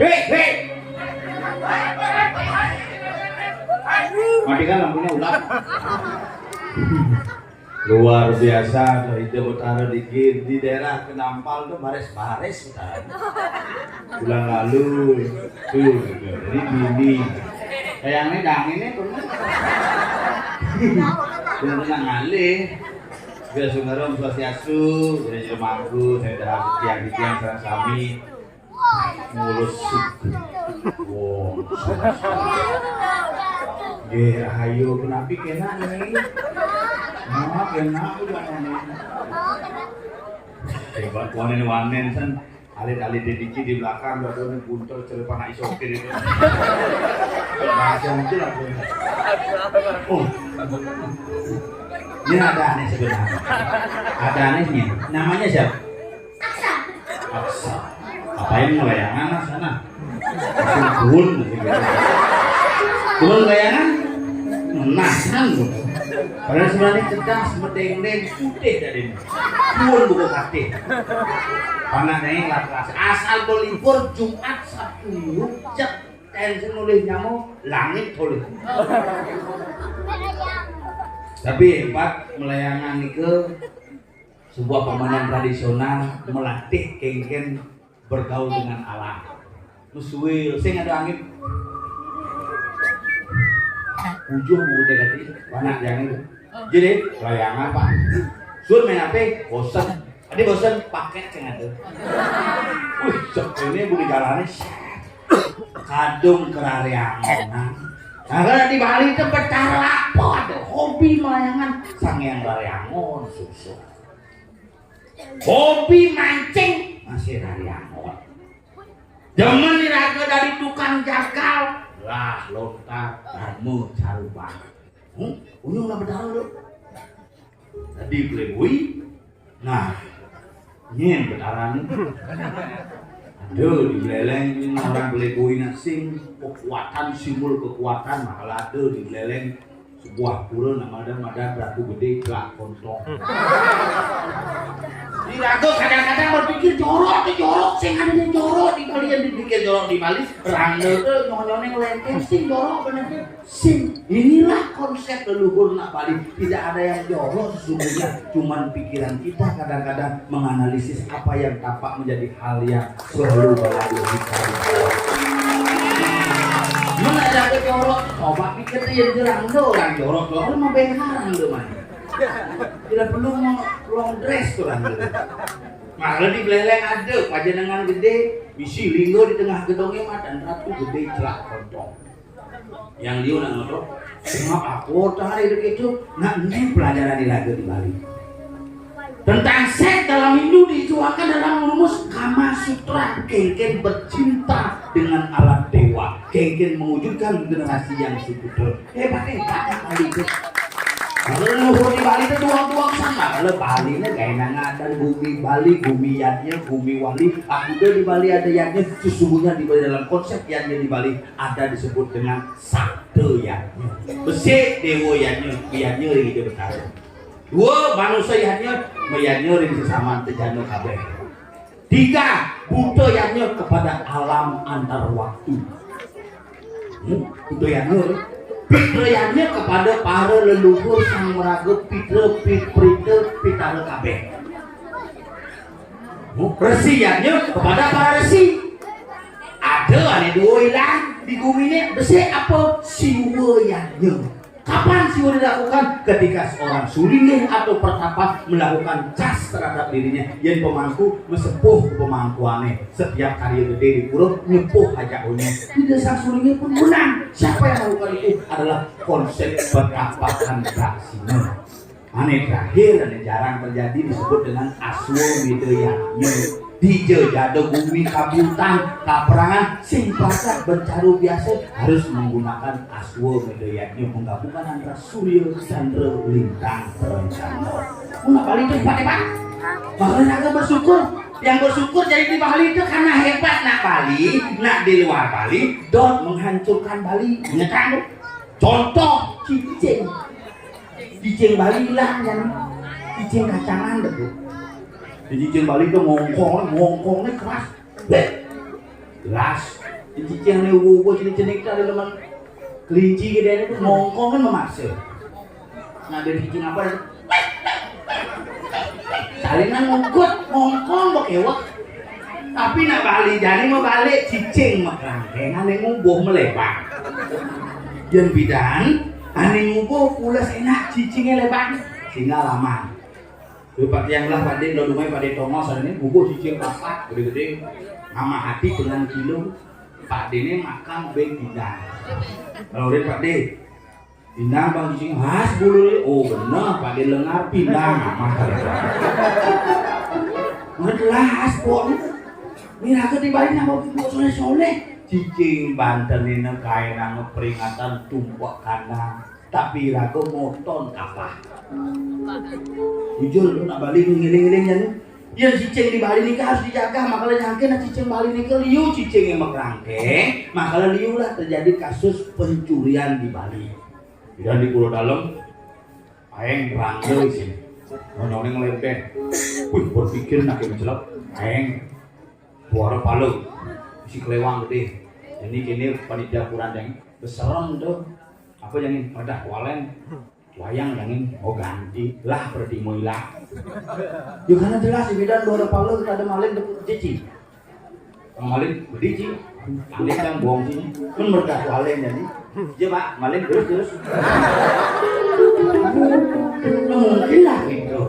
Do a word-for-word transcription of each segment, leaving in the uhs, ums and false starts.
Hei, hei. Matikan lampunya ulah. Luar biasa, itu utara dikit di daerah Kenampal tuh baris-baris utara. Bulan lalu tuh, jadi bini. Kayaknya dangin itu. Belum pernah ngalih. Biar Sungarum Swastiastu, jadi jadi mangku, saya dah tiang-tiang sareng sami. Mulus sugih. Wong. Nggih, ayo kenapi kena nih. Mama kena udah nih. Hebat wanen-wanen sen. Alit-alit di di belakang udah ada nih buntel celup anak isokin itu. Macam itu lah. Oh. Ini ada aneh sebenarnya. Ada anehnya. Namanya siapa? Aksa. Apain ngelayangan lah sana? Turun gitu. Turun layangan? Nah, sanggup. Padahal sebenarnya cerdas, medeng-deng, putih dari ini. Turun buku hati. Panak naik lah kelas. Asal berlibur Jumat Sabtu, cek tensi nulis nyamuk, langit tulis. Tapi hebat melayangan itu sebuah permainan tradisional melatih kengken bergaul dengan alam. Musuil, sing ada angin. Ujung udah tadi, mana yang itu? Jadi, layangan apa? Sun main apa? Bosen. Tadi bosen pakai sing ada. Wih, cek ini boleh jalannya. Kadung kerariangan. Nah, kalau di Bali itu pecar apa ada hobi melayangan sang yang rariangon susah. Hobi mancing masih rariangon. Demen nih raga dari tukang jagal lah lontar darmo caruban. Hmm? Unyung lah bedal lu. Tadi playboy. Nah, nyen bedaran. Aduh, di Buleleng ini orang playboy sing kekuatan, simbol kekuatan, malah ada di Buleleng sebuah pura nama ada madan Ratu Gede Blak Kontong. Di raga kadang-kadang berpikir jorok ke jorok, sing ada di jorok di kalian di Jorok di Bali, rangda tuh nyonyoné ngelénténg, sing jorok bener. Sing, inilah konsep leluhur nak Bali. Tidak ada yang jorok sesungguhnya, cuman pikiran kita kadang-kadang menganalisis apa yang tampak menjadi hal yang selalu berlalu di Bali. Mana ada jorok? Coba pikir dia jerang tuh orang jorok, jorok mah beharan tuh mah. Tidak perlu mau long dress tuh orang tuh. Malah di Buleleng ada pajenengan gedé, bisi lingga di tengah gedongé mah dan ratu gedé celak kontong. Yang liu nak ngobrol, cuma aku tarik itu, nak ini pelajaran di lagu di Bali. Tentang seks dalam Hindu dituangkan dalam rumus Kama Sutra, kéngkén bercinta dengan alat dewa, kéngkén mewujudkan generasi yang subur. Hebat, hebat Bali itu. Kalau leluhur di Bali itu doang-doang sama. Kalau Bali ini kayak nang ada gumi Bali, gumi yadnya, gumi wali. Aku tuh di Bali ada yadnya, sesungguhnya di Bali dalam konsep yadnya di Bali ada disebut dengan sabda yadnya. Besik dewa yadnya, yadnya gitu besar. Dua manusia yadnya, yadnya ring sesama tejana kabeh. Tiga, buta yadnya kepada alam antar waktu. Hmm? Buta yadnya. Pitra yadnya kepada para leluhur sang meraga pitra pit- prita pitara kabeh. Hmm? Resi yadnya kepada para resi. Ada ané dua ilang di gumi ini, besik apa? Siwa yadnya. Kapan siwa dilakukan? Ketika seorang sulinggih atau pertapa melakukan cas terhadap dirinya. Yén pemangku mesepuh pemangkuané. Setiap karya gedé di pura nyepuh ajakuné. Di desa sulinggih pun menang. Siapa yang melakukan itu adalah konsep pertapaan daksina. Ané terakhir, ané jarang terjadi disebut dengan aswamedha yadnya. Dija jada gumi kabutan, kaperangan, sing pakat bencaru biasa harus menggunakan aswamedha yadnya menggabungkan antara surya, candra, lintang, perencana. Mula Bali itu hebat, hebat. Makanya kita bersyukur. Yang bersyukur jadi di Bali itu karena hebat nak Bali, nak di luar Bali, dot menghancurkan Bali. Ingat kan? Contoh, cicing. Cicing Bali ilang kan. Cicing kacangan betul. Di cicing Bali itu ngongkong, ngongkongnya keras. Bek. Jelas. Di cicing ini ubu-ubu, cini-cini kita ada teman kelinci gitu ya, itu ngongkong kan memaksa. Nah, dari cicing apa itu? Salinan ngugut, ngongkong, bekewek. Tapi nak Bali, jani mau balik, cicing makrangkeng, ané ngubuh melebang. Yang bidan, ané ngubuh pules enak, cicingnya lebang. Sehingga lama. Pak Tiang lah, Pak Dé, lo dumai Pak Dé Thomas, ini ngubuh cicing papat, gede-gede. Nama hati dengan kilo. Pak Dé ini makan beng pindah. Kalau udah Pak Dé, pindah bang cicing, has bulu. Oh, bener, Pak Dé lengar, pindah. Nah, makan. Ngelas, pok. Mira ke di Bali nama buat soleh-soleh. Cicing Banten ini kayak nang peringatan tumpuk kandang. Tapi raga moton kapah. Jujur, lu nak Bali ngiling-ngiling ya, lu. Ya, cicing di Bali ini harus dijaga. Makanya nyangkin, nah, cicing Bali ini ke liu, cicing yang makrangkeng. Makanya liu lah terjadi kasus pencurian di Bali. Dan di Pulau Dalam, aeng rangga sini. Nyonya ngelempeng. Wih, berpikir nak yang celak. Aeng. Suara palu. Isi kelewang gede. Ini kini panitia kurandeng. Beserem tuh. Apa yang ini? Pada kualen. Wayang yang ini. Oh, ganti. Lah, berarti mau hilang. Ya, karena jelas di bidan dua kepala kita ada malin deket cici. Malin bedici. Malin kan bohong sini. Kan mereka kualen jadi. Ya, Pak, malin terus, terus. Nah, mungkin lah gitu.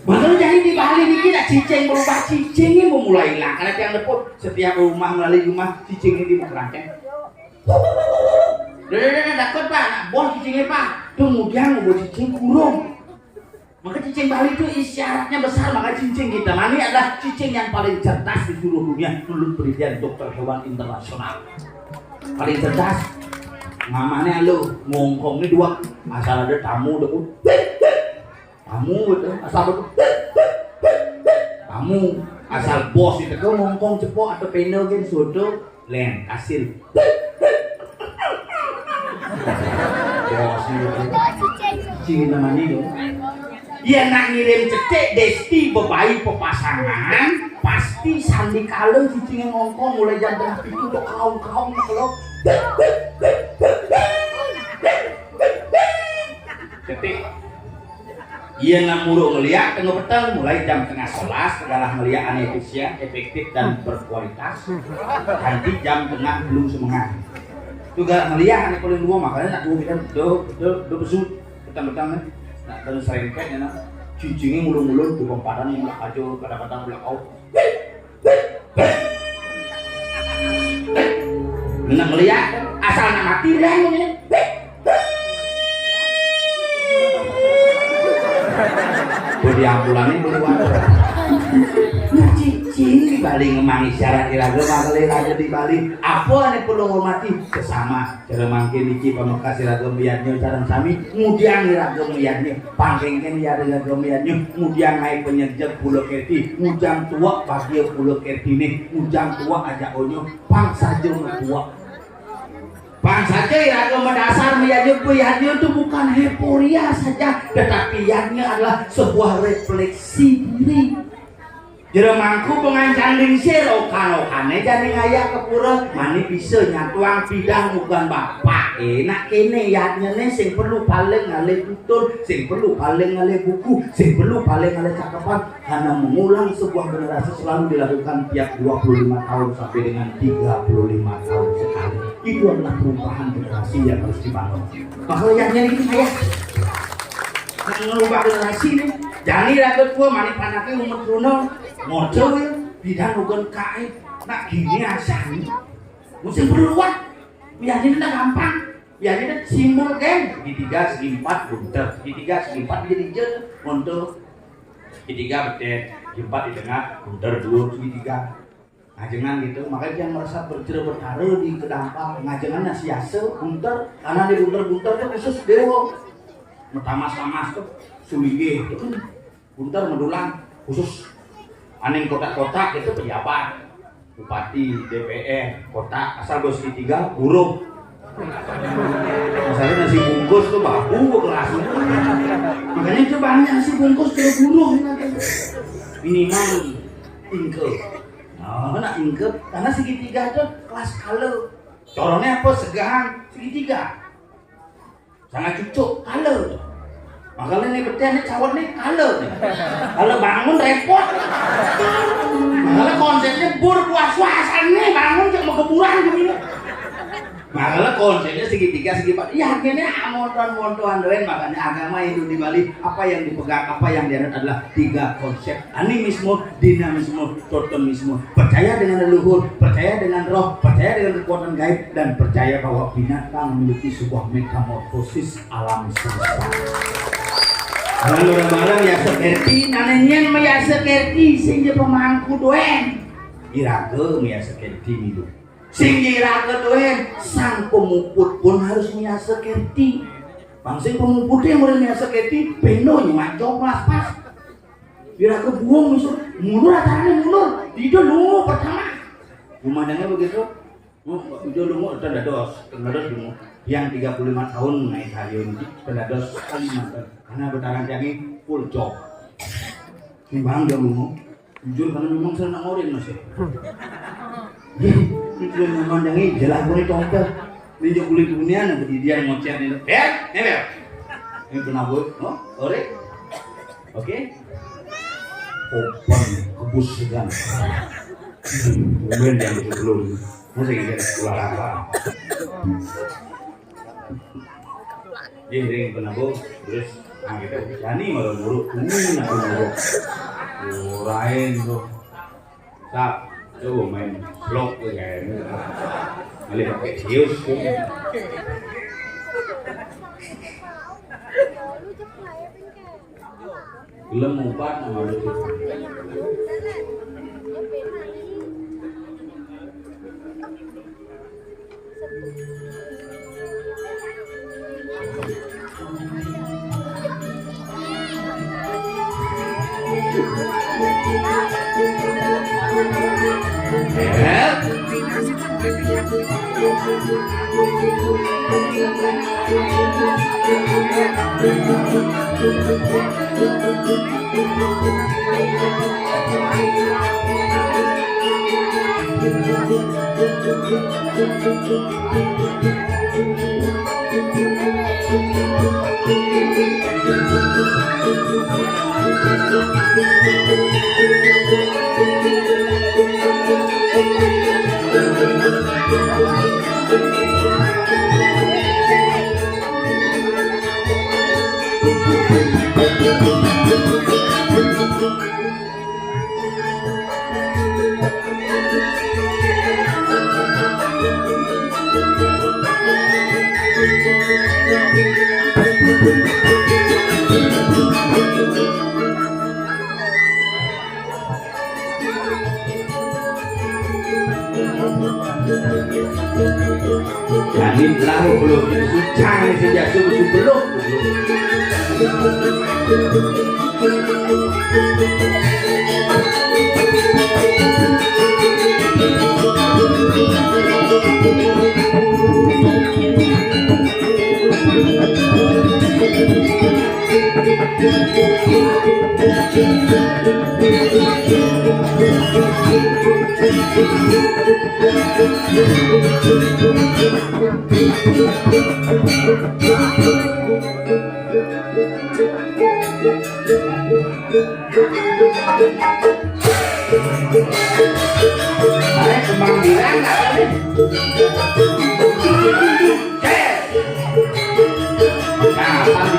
Makanya jadi di Bali ini kita cicing berubah cicing ini mau mulai hilang. Karena tiang depot setiap rumah melalui rumah cicing ini mau kerangkeng. Udah, udah, udah, takut, Pak. Nak boh cicingnya, Pak. Tuh, kemudian mau boh cicing kurung. Maka cicing Bali itu isyaratnya besar, maka cicing kita. Nah, ini adalah cicing yang paling cerdas di seluruh dunia menurut penelitian dokter hewan internasional. Paling cerdas. Mamanya lo ngongkongnya dua, asal ada tamu udah pun. Tamu gitu, asal betul. Tamu asal bos itu tuh ngongkong cepok atau panel game soto, len, hasil. Bos itu. Cing namanya itu. Iya, nak ngirim cetek desti bebayi pepasangan, Pasti sandikala cicingé ngongkong mulai jam tengah pitu tok kaum-kaum kalau. Ketik. Yén nak muruk ngeliak tengah peteng mulai jam tengah sebelas, segala ngeliak ané efisien, efektif dan berkualitas. Nanti jam tengah belum semengan. Itu galak ngeliak ané paling dua, makanya nak dua kita do do do besut peteng-peteng kan. Nak terus serempet ya nak. Cicingé ngulung-ngulung di komparan yang aja kadang-kadang belakau. Nak ngeliat, asal nak mati, udah ini. Budi ambulan ini budi waduh. Cicing di Bali ngemang isyarat iraga, makale iraga di Bali. Apa ane perlu ngurmati? Sesama. Cara mangkin niki pamekas iraga miyadnya sareng sami, ngudiang iraga miyadnya, pangkengken iraga miyadnya, ngudiang naik penyejek pulo kerti, ngujang tuak bagia pulo kertine, ngujang tuak ajak onyo, pang saja metuak. Pang saja iraga madasar miyadnya, miyadnya itu bukan heporia saja, tetapi yadnya adalah sebuah refleksi diri. Jero mangku pengancang lingsir, okan-okane jani ngayak ke pura, mani bisa nyatuang pidan mugan bapak. Enak kene yadnyene sing perlu paling ngalih tutur, sing perlu paling ngalih buku, sing perlu paling ngalih cakepan, karena mengulang sebuah generasi selalu dilakukan tiap dua puluh lima tahun sampai dengan tiga puluh lima tahun sekali. Itu adalah perubahan generasi yang harus dibangun. Makanya yadnyene ini kayak ngerubah generasi nih. Jani raga tua mani panake umur truna, model ya, bidang ugan kae. Nak gini asani. Musim perluan. Biar ini nak gampang. Biar ini simbol kan. Segitiga, segi empat, bunter. Segitiga, segi empat jadi je, monto. Segitiga betet, segi empat di tengah, bunter dua segitiga. Ngajengan gitu, makanya jangan merasa berjero bertara di kedampar. Ngajengan nasi asa, bunter, karena di bunter-bunter itu khusus dewa. Metamas-tamas tuh, sulinggih itu kan bunter medulang khusus. Aning kotak-kotak itu pejabat, bupati, D P R, kotak asal bos segitiga, buruh. Misalnya nasi bungkus tuh babu kelas. Makanya itu banyak nasi bungkus tuh buruh. Minimal ingke. Oh, nak ingkep, karena segitiga itu kelas kala. Corone apa? Segahan, segitiga. Sangat cucuk, kala. Makanya nih betul nih cawet nih kala nih. Kalau bangun repot. Makanya konsepnya bur puas-puasan nih bangun cuma keburan gini. Makanya konsepnya segitiga, segi empat. Iya, akhirnya montoan-montoan doang. Makanya agama Hindu di Bali, apa yang dipegang, apa yang dianut adalah tiga konsep: animisme, dinamisme, totemisme. Percaya dengan leluhur, percaya dengan roh, percaya dengan kekuatan gaib, dan percaya bahwa binatang memiliki sebuah metamorfosis alam semesta. Kalau orang barang ya seperti nanenyen ya seperti sehingga pemangku doen. Iraga ya seperti itu. Sing iraga doen, sang pemuput pun harus miasa kerti. Bang sing pemuputnya mulai miasa kerti, pendo nyemak jok pas-pas. Iraga buang musuh, mundur acaranya mundur, dido lungo pertama. Pemandangannya begitu, oh, dido lungo, itu dados, dados lungo. Yang tiga puluh lima tahun naik kayu ini, dados Kalimantan. Karena betaran kami full job. Timbang dia lungo. Jujur, karena memang saya nak ngorin, Mas, ya. Jujur, memang jangan jelas boleh contoh. Ini juga kulit dunia, nanti dia ngoceh nih. Ya, ya, ya. Ini pernah buat, oh, ore. Oke. Open, kebus segan. Kemudian yang sebelum, masa kita keluar apa? Nggih, ring penabuh, terus, nah, kita jani malah buruk, kuning aku buruk. Urain tuh. Sap, tuh main vlog tuh kayaknya. Alih pakai hius tuh. Gelem ngupat malu. Jadi lahu belum, sucang sejak subuh belum. Tarik kembang bilang apa nih? Nah, apa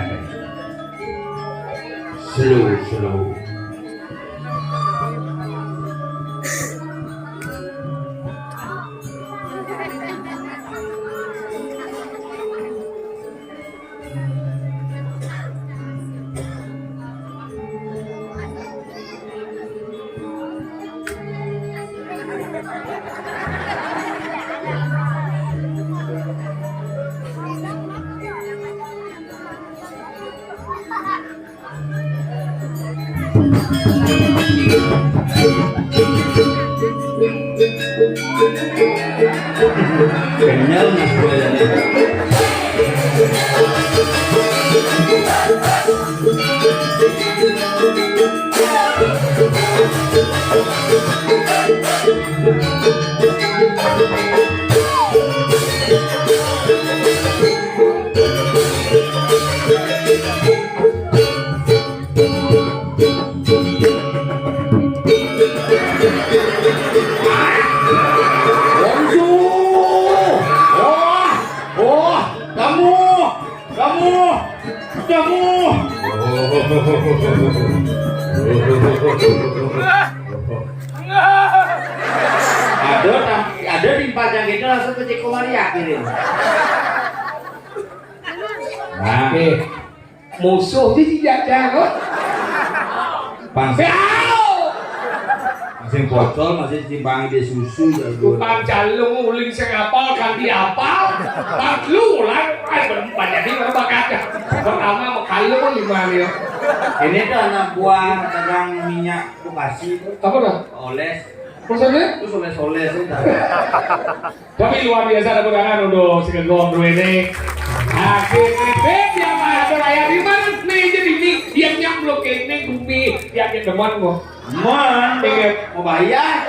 nih? Slow, slow. Kenyal mas boyane. Wah, wah, kamu, kamu, kamu. Aduh, Ada timpal yang gitu langsung ke Ceko Maria kirim. Nah, eh, musuh di jajah kok. Pang masih pocol, masih simpang dia susu ya. Tukang calung uling sing apal, ganti apal. Pas lu ulang, ah, banyak ini orang bakal. Pertama, mekalu lima ya. Ini tuh anak buah dagang minyak Bekasi itu. Apa dah? Oles. Maksudnya? Terus oles-oles itu. Tapi luar biasa, tepuk tangan untuk si Glenn Gong ini. Akhirnya, Beb, ya, Pak, ada raya di mana? Nih, jadi ini, dia nyamplok ini, bumi, dia, dia demen kok. Mon, ingat. Mau bayar?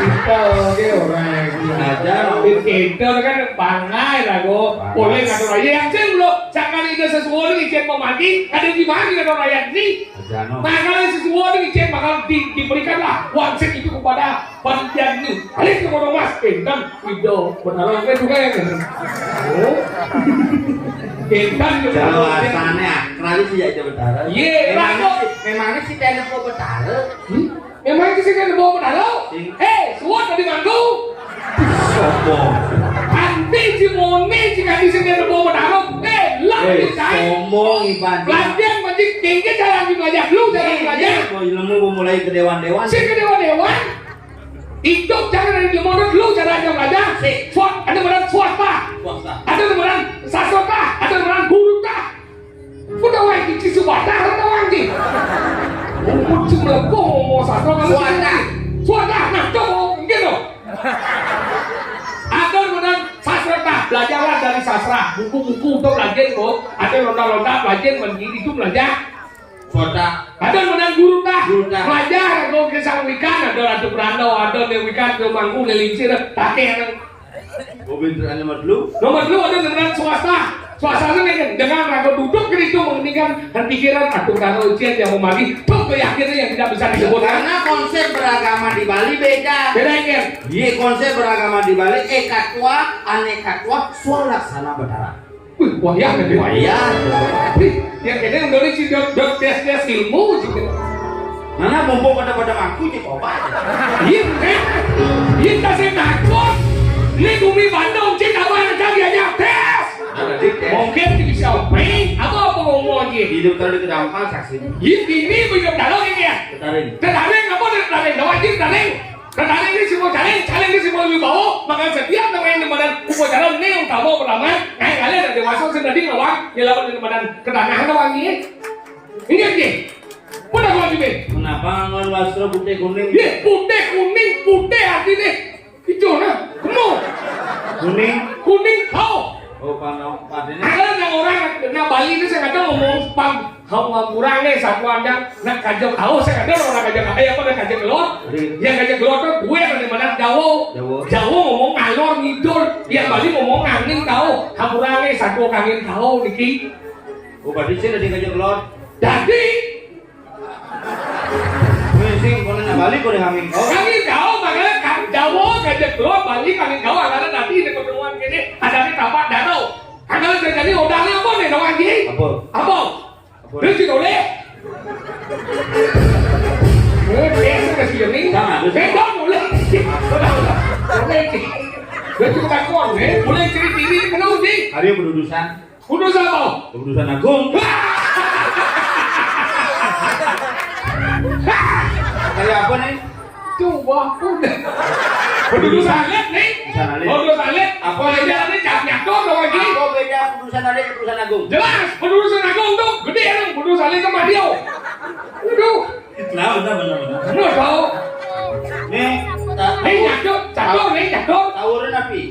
Kita, oke, orang yang aja. Kita kan pangai lah, kok. Boleh nggak tuh? Yang sih belum, jangan itu sesuatu, izin mau mandi, ada di mana, kata raya ini? Aja, no. Makanya sesuatu, izin bakal di, diberikanlah wangsit itu kepada panitia ini. Alih ke Gunung Mas, Intan, Wido, benar, oke juga ya, kan? Oh. Intan juga. Kalau asalnya, kenapa sih ya, coba taruh? Iya, memangnya lah, kok. Sih, memangnya sih, tidak mau bertaruh. Hmm? Memang di sini ada bawa medalo? Sing. Eh, suat tadi mangku. Sombong. Nanti si Mone, si Kadi sini ada bawa medalo. Eh, lah, eh, dicai. Sombong, Iban. Latihan, Pak Cik. Kengke cara di belajar. Lu cara di belajar. Iya, mau ilmu mau mulai ke dewan-dewan. Si ke dewan-dewan. Itu jangan ada di modal, lu cara aja belajar. Si. Swat, ada modal swasta. Swasta. Ada modal sastra, ada modal guru ta. Udah wae iki suwata ora tau anjing. Umur jumlah kok ngomong sastra kalau suwata. Suwata, nah, coba gitu. Ada menang sastra, nah, belajarlah dari sastra, buku-buku untuk belajar kok. Ada londa-londa belajar mendiri itu belajar. Suwata. Ada menang guru tah. Guru tah. Belajar kok ke sang wikan, ada Ratu Brando, ada Dewi Wikan, ada Mangku, ada Lingsir, pakai yang Oh, pinter aja nomor dulu. Nomor dulu ada dengan swasta. Swasta itu nih, dengan raga duduk gitu mengeningkan dan pikiran, aduh, kalau ujian yang mau mandi, tuh keyakinan yang tidak bisa disebutkan. Karena konsep beragama di Bali beda. Beda, kan? Iya, konsep beragama di Bali, eka tua, aneka tua, swalaksana betara. Wih, wah, ya, kan? Wah, iya. Wih, yang kene yang dari si dok, dok, tes, tes ilmu, gitu. Mana mumpung pada, pada mangku, cek obat. Iya, eh. Iya, kasih takut. Ini bumi Bandung, cek apa yang cari aja, tes. Ada di tes. Mungkin bisa open, apa, apa ngomong aja. Hidup tadi kedampal, saksi. Iya, ini bisa dalam ini ya. Ketarin. Ketarin, apa nih ketarin? Wajib ketarin. Ketarin ini semua caleg, caleg ini semua wibawa. Maka setiap namanya di mana upacara ini yang utama pertama, kayak kalian ada dewasa sudah di lawan, ya lawan di mana ketanahan lawan ini. Ini aja. Mana gua gini? Kenapa ngon wasra putih kuning? Iya, putih kuning, putih artinya hijau nah. Kemu. Kuning. Kuning, hau. Oh, panau, padanya. Ada yang orang, nah, Bali ini saya kata ngomong pang, hau ngamurang nih, satu ada, nak kajak hau, saya kata orang kajak, eh, apa, nak kajak kelot? Iya. Yang kajak kelot tuh gue yang di mana Jawa. Jawa. Jawa ngomong ngalor ngidul, yang Bali ngomong angin kau, hamurang nih, satu angin kau, niki. Oh, berarti saya dari kajak kelot. Jadi, Weh, sing, kono nang Bali, kono angin kau. Angin kau, makanya kan Jawa ngajak keluar Bali, angin kau, karena nanti di pertemuan ini ada di tapak danau. Karena saya jadi odangnya apa nih, dong, Haji? Apa? Apa? Apa? Dia sih boleh. Eh, dia sih kasih ini. Sama, terus. Eh, dong, boleh. Boleh. Dia cuma takut, eh, boleh cerita ini, kenapa sih? Hari berurusan. Urusan apa? Urusan agung. Kayak apa nih? Coba udah. Urusan alit nih. Urusan alit. Urusan alit. Apa aja ini cap nyakor dong lagi. Apa beda urusan alit, urusan agung? Jelas, urusan agung tuh gede kan, urusan alit sama dia. Aduh. Nah, benar, benar, benar. Benar, tahu. Nih, tak, nih, catur, catur, nih, catur. Tawuran api.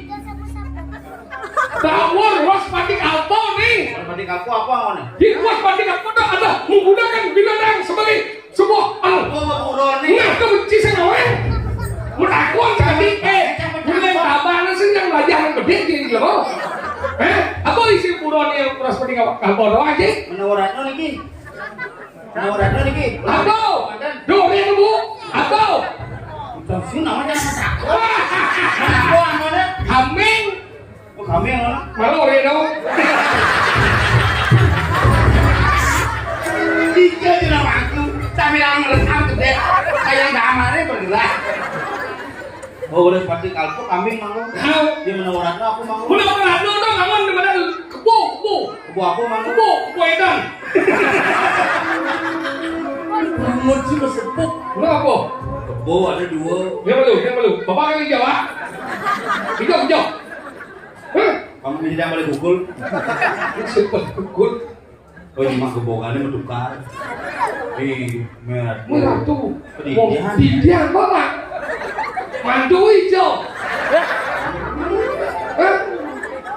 Tawur, was pati kapo nih. Was pati kapo apa ngono? Di was pati kapo tuh ada menggunakan binatang sebagai sebuah alat. Oh, buron nih. Nah, kebenci saya, weh. Melakukan tadi, eh, bulan tabanan sih yang belajar yang gede, jadi loh. Eh, apa isi buron yang was pati kapo, kapo doang sih? Menurut niki. Nah, udah niki. Atau, dore, Bu. Atau. Itu sih namanya apa? Apa namanya? Kambing. Oh, kambing mana? Malah ore dong. Tiga di aku. Sambil ngeresam gede. Kayak damarnya bergerak. Oh, udah seperti kalpo kambing mangga. Hah? Dia menawar aku mangga. Menawar aku tuh kamu di mana? Kebo, kebo. Kebo aku mangga. Kebo, kebo edan. Kamu sih masepuk. Kenapa? Kebo ada dua. Dia belum, dia belum. Bapak kan hijau, ah? Hijau, hijau. Hah? Kamu tidak boleh pukul. Siapa pukul? Oh, cuma gebogannya menukar. Ih, merah. Merah tuh. Pedidian. Pedidian, Bapak. Mantu hijau. Hah?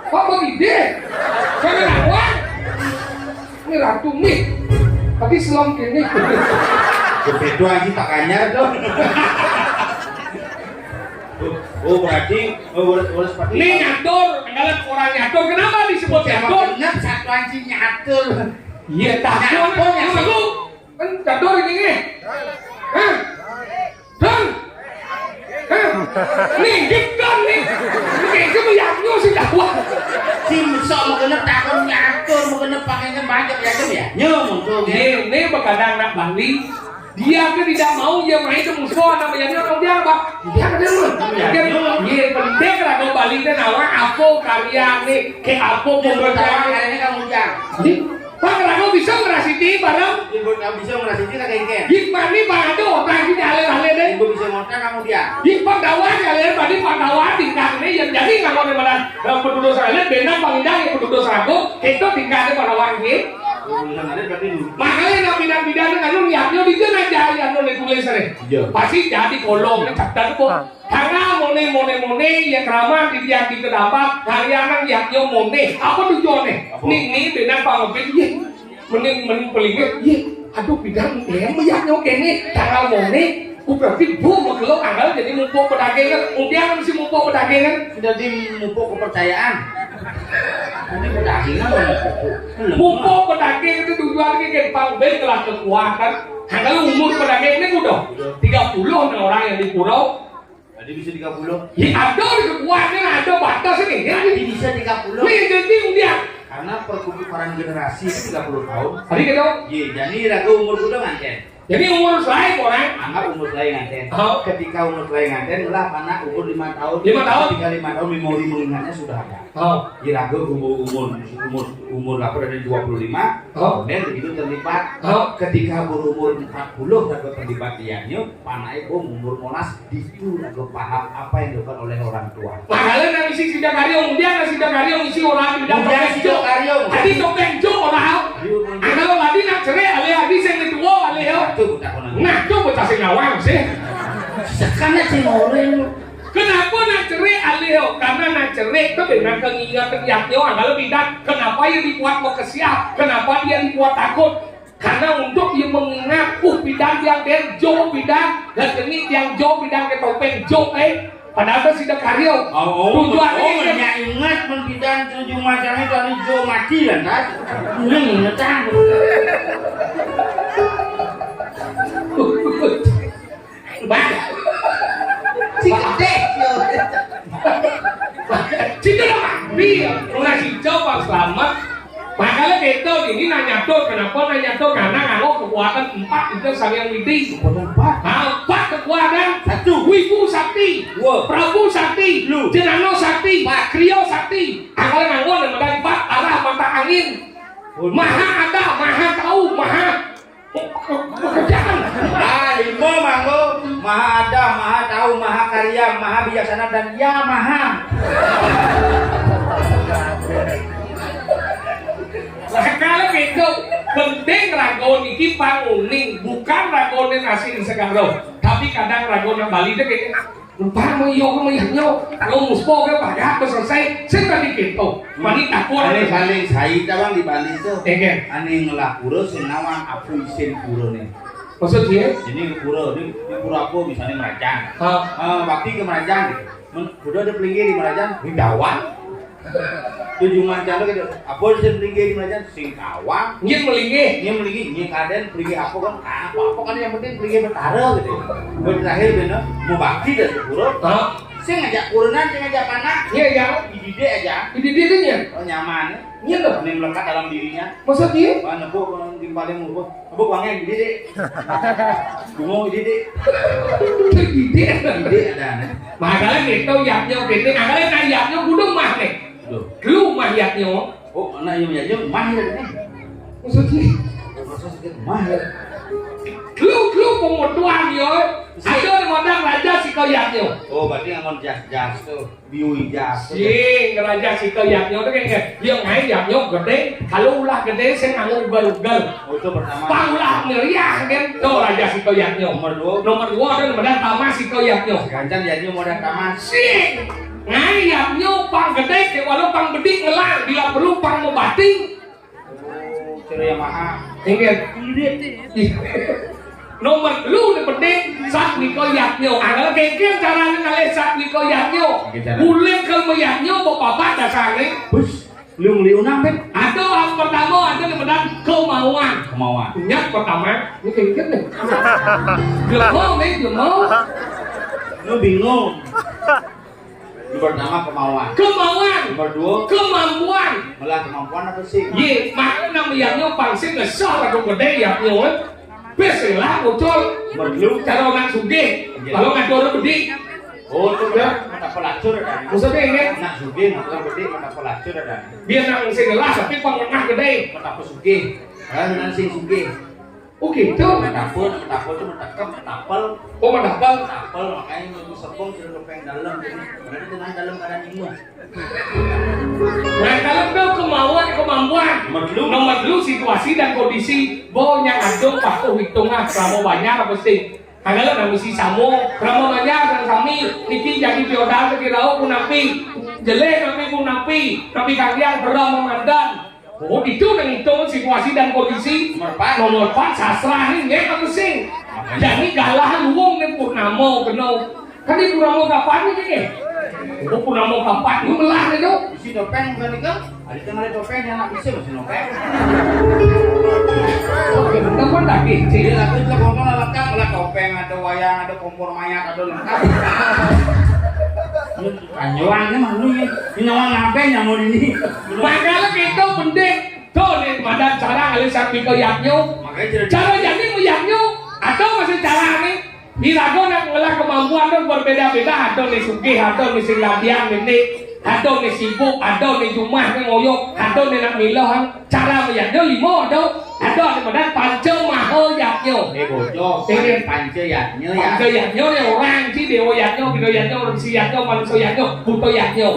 Bapak gede. Saya lawan. Ini ratu nih. Tapi selom gini. Gede doang sih, tak kanyar dong. Oh, oh, berarti, oh, boleh, boleh seperti ini itu. Nyatur, kalau orang nyatur, kenapa disebut nyatur? Benar, satuan si nyatur. Iya, tak nyatur, nyatur, nyatur. Kan catur ini nih. Hah? Dong. Hah? Nih, gitu nih. Ini kayak gitu, ya, nyu sih, dah, wah. Si sok mau kena takon nyatur, mau kena pakainya banyak ya, Cem, ya? Nyu, muncul, ya. Ini, ini begadang anak Bali. Dia tuh tidak mau, dia main tuh musuh, anak Bali, orang dia apa? Dia kan dia lu. Dia, dia, penting lah, mau Bali, dia nawa, apa karya nih, kayak apa, mau bertahan, kayak ini kamu, Jang. Jadi, Pak Rago bisa ngerasiti bareng? Ibu nggak bisa ngerasiti, tak kayak ini. Gimana, Pak? Aduh, otak ini alih-alih deh. Ibu bisa ngotak kamu dia. Di Pak Dawan, alih tadi Pak Dawan, tingkah ini yang jadi nggak mau daripada, eh, penduduk sekalian, benar Pak Idang yang penduduk seragu, itu tingkahnya Pak Dawan, gitu. Ibu bisa ngerti berarti dulu. Makanya nak pindah-pindah, kan lu niatnya di sana aja, yang lu tulis, nih. Iya. Pasti jadi kolom, catat tuh. Karena mone, mone, mone, ya keramat, di dia di kedampak, hari anak, ya, yo, mone. Apa tujuannya? Apa? Nih, nih, benar Pak Mopin, iya. Mending, mending pelingit, iya. Aduh, bidang, ya, ya, nyok ini, tanggal mone. Ku berarti bu, mau lo tanggal jadi mumpuk pedagang, kan? Kemudian kan si mumpuk pedagang, kan? Jadi mumpuk kepercayaan. Ini pedagang, kan? Mumpuk pedagang itu tujuannya, kan, Pak Ben telah kekuatan. Tanggal umur pedagang ini udah tiga puluh nih orang yang di pulau. Jadi bisa tiga puluh. Ya, ada di kekuatan, ada batas ini, ya. Jadi bisa tiga puluh. Wih, jadi dia. Karena pertukaran generasi itu tiga puluh tahun. Tadi kita. Iya, jadi ragu umur udah nganten. Jadi umur saya orang. Anggap umur saya nganten. Oh. Ketika umur saya nganten, lah anak umur lima tahun. Lima tahun. Ketika lima tahun, memori mengingatnya sudah ada. Oh. Jadi ragu umur, umur, umur, umur apa dari dua puluh lima, oh, kemudian begitu terlibat. Oh. Ketika berumur empat puluh, ragu terlibat dianya, panai umur monas. Itu lagu paham apa yang dilakukan oleh orang tua. Padahal nang isi Sidakarya, dia nang Sidakarya isi orang tidak. Dia pakai Sidakarya. Tadi topeng jo orang. Iya, iya. Kalau tadi nak cerai, alih hadis yang kedua, alih ya. Itu bukan orang. Nah, itu bocah sing ngawang sih. Sekarang sing orang. Kenapa nak cerai, alih ya? Karena nak cerai itu dengan keinginan terjatuh, kalau tidak, kenapa yang dibuat mau kesiap? Kenapa dia dibuat takut? Karena untuk ia mengingat, uh, bidang yang dia jo bidang, dan ini yang jo bidang ke topeng jo, eh. Padahal kan Sidakarya. Oh, oh, tujuan oh, ini kan. Nya ingat men bidang tujuh macam itu, anu jo mati lah, kan? Ini ingetan. Bah. Si gede. Situ lah mandi. Orang hijau pas selamat. Makanya kita ini nanya tuh, kenapa nanya tuh? Karena kalau kekuatan empat itu saling midi. Kekuatan empat. Nah, empat kekuatan. Satu. Wibu Sakti. Dua. Prabu Sakti. Lu. Jenano Sakti. Empat. Krio Sakti. Angkal nganggo nama empat arah mata angin. Oh. Maha ada, maha tahu, maha Pekerjaan. Ah, lima manggo, maha ada, maha tahu, maha karya, maha bijaksana, dan ya maha. Nah, kalau gitu, penting rago niki panguning, bukan rago nasi segaro. Tapi kadang rago nang Bali deh kayaknya. Umpama iya, umpama iya, nyo. Kalau muspo ke pada aku selesai, saya tadi gitu. Mani takut. Ane saling sai tabang di Bali tuh. Iya. Ane ngelah pura sing nawang apa isin pura nih. Maksud dia? Ini pura, ini, ini pura apa misalnya Merajang. Ah. Eh, waktu ke Merajang gitu. Men, udah ada pelinggih di Merajang, di Dawang. Tujuh mancan tuh gitu. Apa sih pelinggih di Merajang? Singkawang. Nggih melinggih. Nggih melinggih. Nggih kaden pelinggih apa kan? Ah, apa-apa kan yang penting pelinggih Betara gitu. Buat terakhir bener mau bakti dari sepuro. Hah? Sing ngajak kurenan, sing ngajak panak. Iya, iya. Dididik aja. Dididik aja. Oh, nyaman. Iya, loh. Ini melekat dalam dirinya. Maksudnya? Wah, nebuk, timpalin mubuk. Nebuk wangen, dididik. Bungo, dididik. Dididik. Dididik ada, nih. Makanya kita yapnya, kita makanya kan yapnya kudu mah, nih. Duh. Lu mah yapnya. Oh, anak yang yapnya mah ya, nih. Maksudnya? Maksudnya mah ya. Lu, lu pemotuan, yo. Ada yang modal raja si kau yapnya. Oh, berarti ngangon jas-jas tuh. Biu jas. Sing, raja si kau yapnya tuh kayak, yang main yapnya gede. Kalau ulah gede, saya nganggo ugal-ugal. Oh, itu pertama. Pang ulah meriah, kan? Tuh, raja si kau yapnya. Nomor dua. Nomor dua, ada yang modal tamas si kau yapnya. Gancan jadi modal tamas. Sing. Ngai yapnya pang gede, kayak walau pang bedik ngelang, bila perlu pang mau bating. Cero Yamaha. Inggih. Nomor lu ni penting, sat nika yapnya. Angel kengkeng carane ngalih sat nika yapnya. Inggih, carane. Mulai ke yapnya, bapak dasarnya. Bus, lu ngeliunang, Pet? Ada yang pertama, ada yang benar kemauan. Kemauan. Yang pertama, ini kengkeng nih. Belum mau, nih, belum mau. Lu bingung. Nomor pertama kemauan. Kemauan. Nomor dua. Kemampuan. Malah kemampuan apa sih? Ye, mak nama yapnya pang sing ngesah lagu gede yapnya, eh. Bes lah, muncul. Nomor telu. Cara orang sugih. Iya. Kalau ngatur orang bedik. Oh, itu kan mata pelacur kan? Maksudnya ini? Anak sugih, anak orang bedik, mata pelacur kan? Biar nak sing ngelah, tapi pang nengah gede. Mata pesugih. Kan, anak sing sugih. Oh, gitu. Metapun, metapun itu metekem, metapel. Oh, metapel. Metapel, makanya nunggu sepung, suruh kepeng dalam. Jadi, berarti dengan dalam keadaan ilmu. Nah, kalau itu kemauan, kemampuan. Nomor telu. Nomor telu, situasi dan kondisi. Baunya adung, patuh, hitungan, selama banyak apa sih? Kalau nang mesti samo, selama banyak, nang sami, niki jadi piodal, kira pun napi. Jelek, napi pun napi. Napi kalian, berang, memandan. Oh, itu nang itu situasi dan kondisi. Nomor empat. Nomor empat, sastra ini, nggih, apa sing? Makanya. Jadi, galah luwung nih purnama, kena. Kan di purnama kapan ini, nggih? Oh, purnama kapan? Lu melah nih, tuh. Isi topeng, bukan itu? Ada tengah topeng, yang nggak bisa, masih topeng. Oke, teman tak kecil. Jadi, lagu itu kompor lengkap, lah topeng, ada wayang, ada kompor mayat, ada lengkap. Panjang ini mah lu ya. Ini orang ngapain yang mau ini? Makanya kita penting. Tuh, nih, madan cara ngalih sapi ke yaknyo. Makanya cerita. Cara yaknyo, yaknyo. Ada masih cara nih. Irago nak ngelah kemampuan tu berbeda-beda. Ada nih sugih, ada nih sing ladian, nih, nih. Ada nih sibuk, ada nih jumah, nih ngoyok, ada nih nak milah. Cara yaknyo lima ada. Ada nih madan panca maha yaknyo. Eh, bocah. Eh, panca yaknyo ya. Panca yaknyo ni orang si dewa yaknyo, bina yaknyo, orang si yaknyo, manusia yaknyo, buta yaknyo.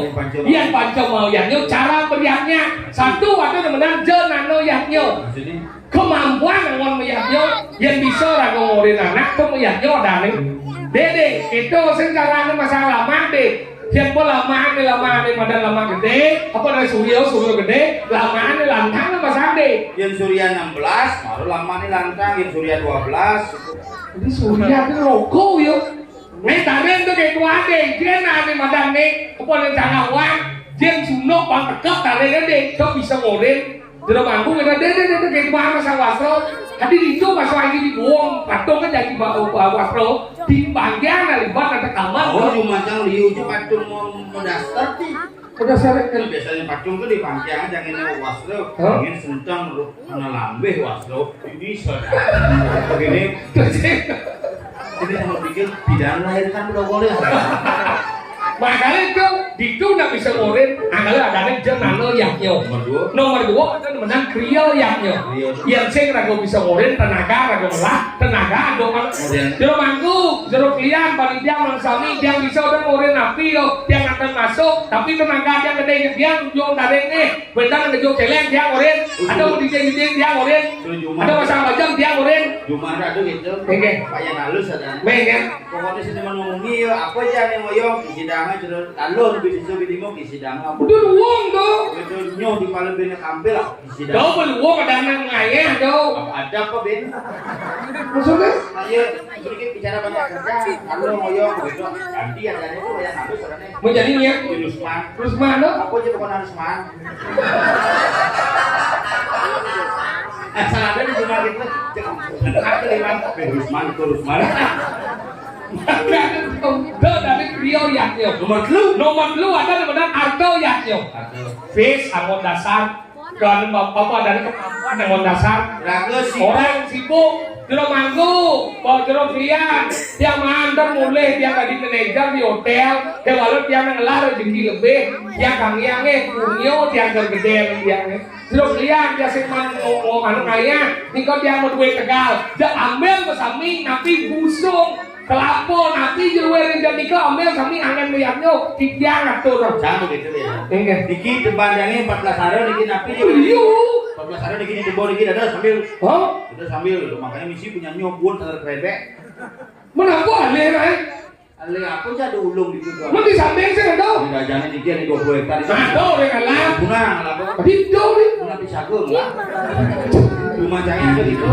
Yang panca maha yaknyo, cara beriaknya. Satu, ada nih madan janana yaknyo. Maksudnya? Kemampuan angon mayaknyo, yang bisa rago ngorin anak tu mayaknyo ada nih. Dede, itu sing carane masang lamak deh. Siapa lamak nih, lamak nih, madan lamak gede, apa nih, surya, surya gede, lamak nih lantang nih masang deh. Yang surya enam belas, baru lamak nih lantang, yang surya dua belas. Jadi surya tu loko yo. Nih tarin tu kayak tua deh, dia nane madan nih, apa nih, tanah uang, dia sunok bang tekep tarin deh, tu bisa ngorin. Jero mangku kena dede dede kayak gimana sang wasro. Tadi itu pas lagi dibuang patung kan jadi ba- ba- wasro. Di panggian dari ban ada kamar. Oh, cuma cang liu aja patung mau mendaftar ti. Udah seret kan. Biasanya patung tuh di panggian aja ngene wasro. Hah? Ingin sentang bro. Mana lambeh wasro. Ini bisa. Begini. Ini sama pikir pidana lahirkan udah boleh. Makanya itu, itu ndak bisa ngorin, angkala adane janana yaknyo. Nomor dua. Nomor dua, itu menang kriya yaknyo. Kriya. Yang sing rago bisa ngorin, tenaga rago melah, tenaga ado kan. Kemudian. Jero mangku, jero klian, panitia, mangsami, yang bisa udah ngorin api yo, yang akan masuk, tapi tenaga yang gede, yang yo tarik nih, bentar ngejo celeng, yang ngorin, ada mau dijeng-jeng, yang ngorin, ada pasang bajang, yang ngorin. Cuma ada tuh gitu. Oke. Pak yang halus ada. Baik, ya. Pokoknya sini menunggu ya, apa aja nih ngoyong, isi danga jero talon, bini so, bini mo, isi danga. Udah uang tuh. Itu nyoh di pala bini kampil lah, isi danga. Kau belum uang ada nang ngayah tuh. Apa ada apa, Ben? Maksudnya? Ayo, sedikit bicara banyak kerja, lalu ngoyong gitu. Ganti ya, jadi itu yang habis orangnya. Mau jadi niat? Rusman. Rusman, lo? Apa aja pokoknya Rusman? Asal ada di rumah gitu. Aku lima, Ben Rusman, itu Rusman. Udah, tapi Rio Yatnyo. Nomor telu. Nomor telu ada di mana? Arto Yatnyo. Arto. Fis, anggon dasar. Kan apa ada di kemampuan anggon dasar. Raga sibuk. Orang sibuk. Jero mangku, bawa jero klian. Tiang manten mulih, tiang dadi manajer di hotel. Tiang walau tiang ngelah rezeki lebih. Tiang kang yang eh, punyo tiang kergede tiang eh. Jero klian, tiang sing man, mau, mau anu kaya. Niko tiang mau duit tegal. Dia ambil ke sami, nanti busung. Kelapo, nanti jeruwe ring jam nika ambil sami angen meyaknyo, titiang atur. Jangan begitu ya. Enggak. Niki tebandangnya empat belas hari niki napi. Iya. Empat belas hari niki di tebo niki ada sambil. Oh? Ada sambil gitu. Makanya misi punya nyobot ada kredek. Menapa alih, Rai? Alih apa aja ada ulung di situ. Mau di samping sih, ada. Ini gajahnya niki ada dua puluh hektar. Ada orang alam. Bunga, alam apa? Tapi jauh nih. Bunga pisagung, lah. Rumah saya ada gitu.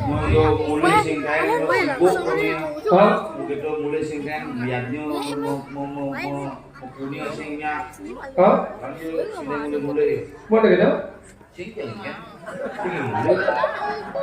Mau yo mulai sing kae, mau sibuk, mau yo. Hah? Begitu mulai sing kae, liatnyo mau, mau, mau, mau, mau punya singnya. Hah? Kan yo sing mulai-mulai. Mau ada gitu? Sing kae, kan? Sing mulai.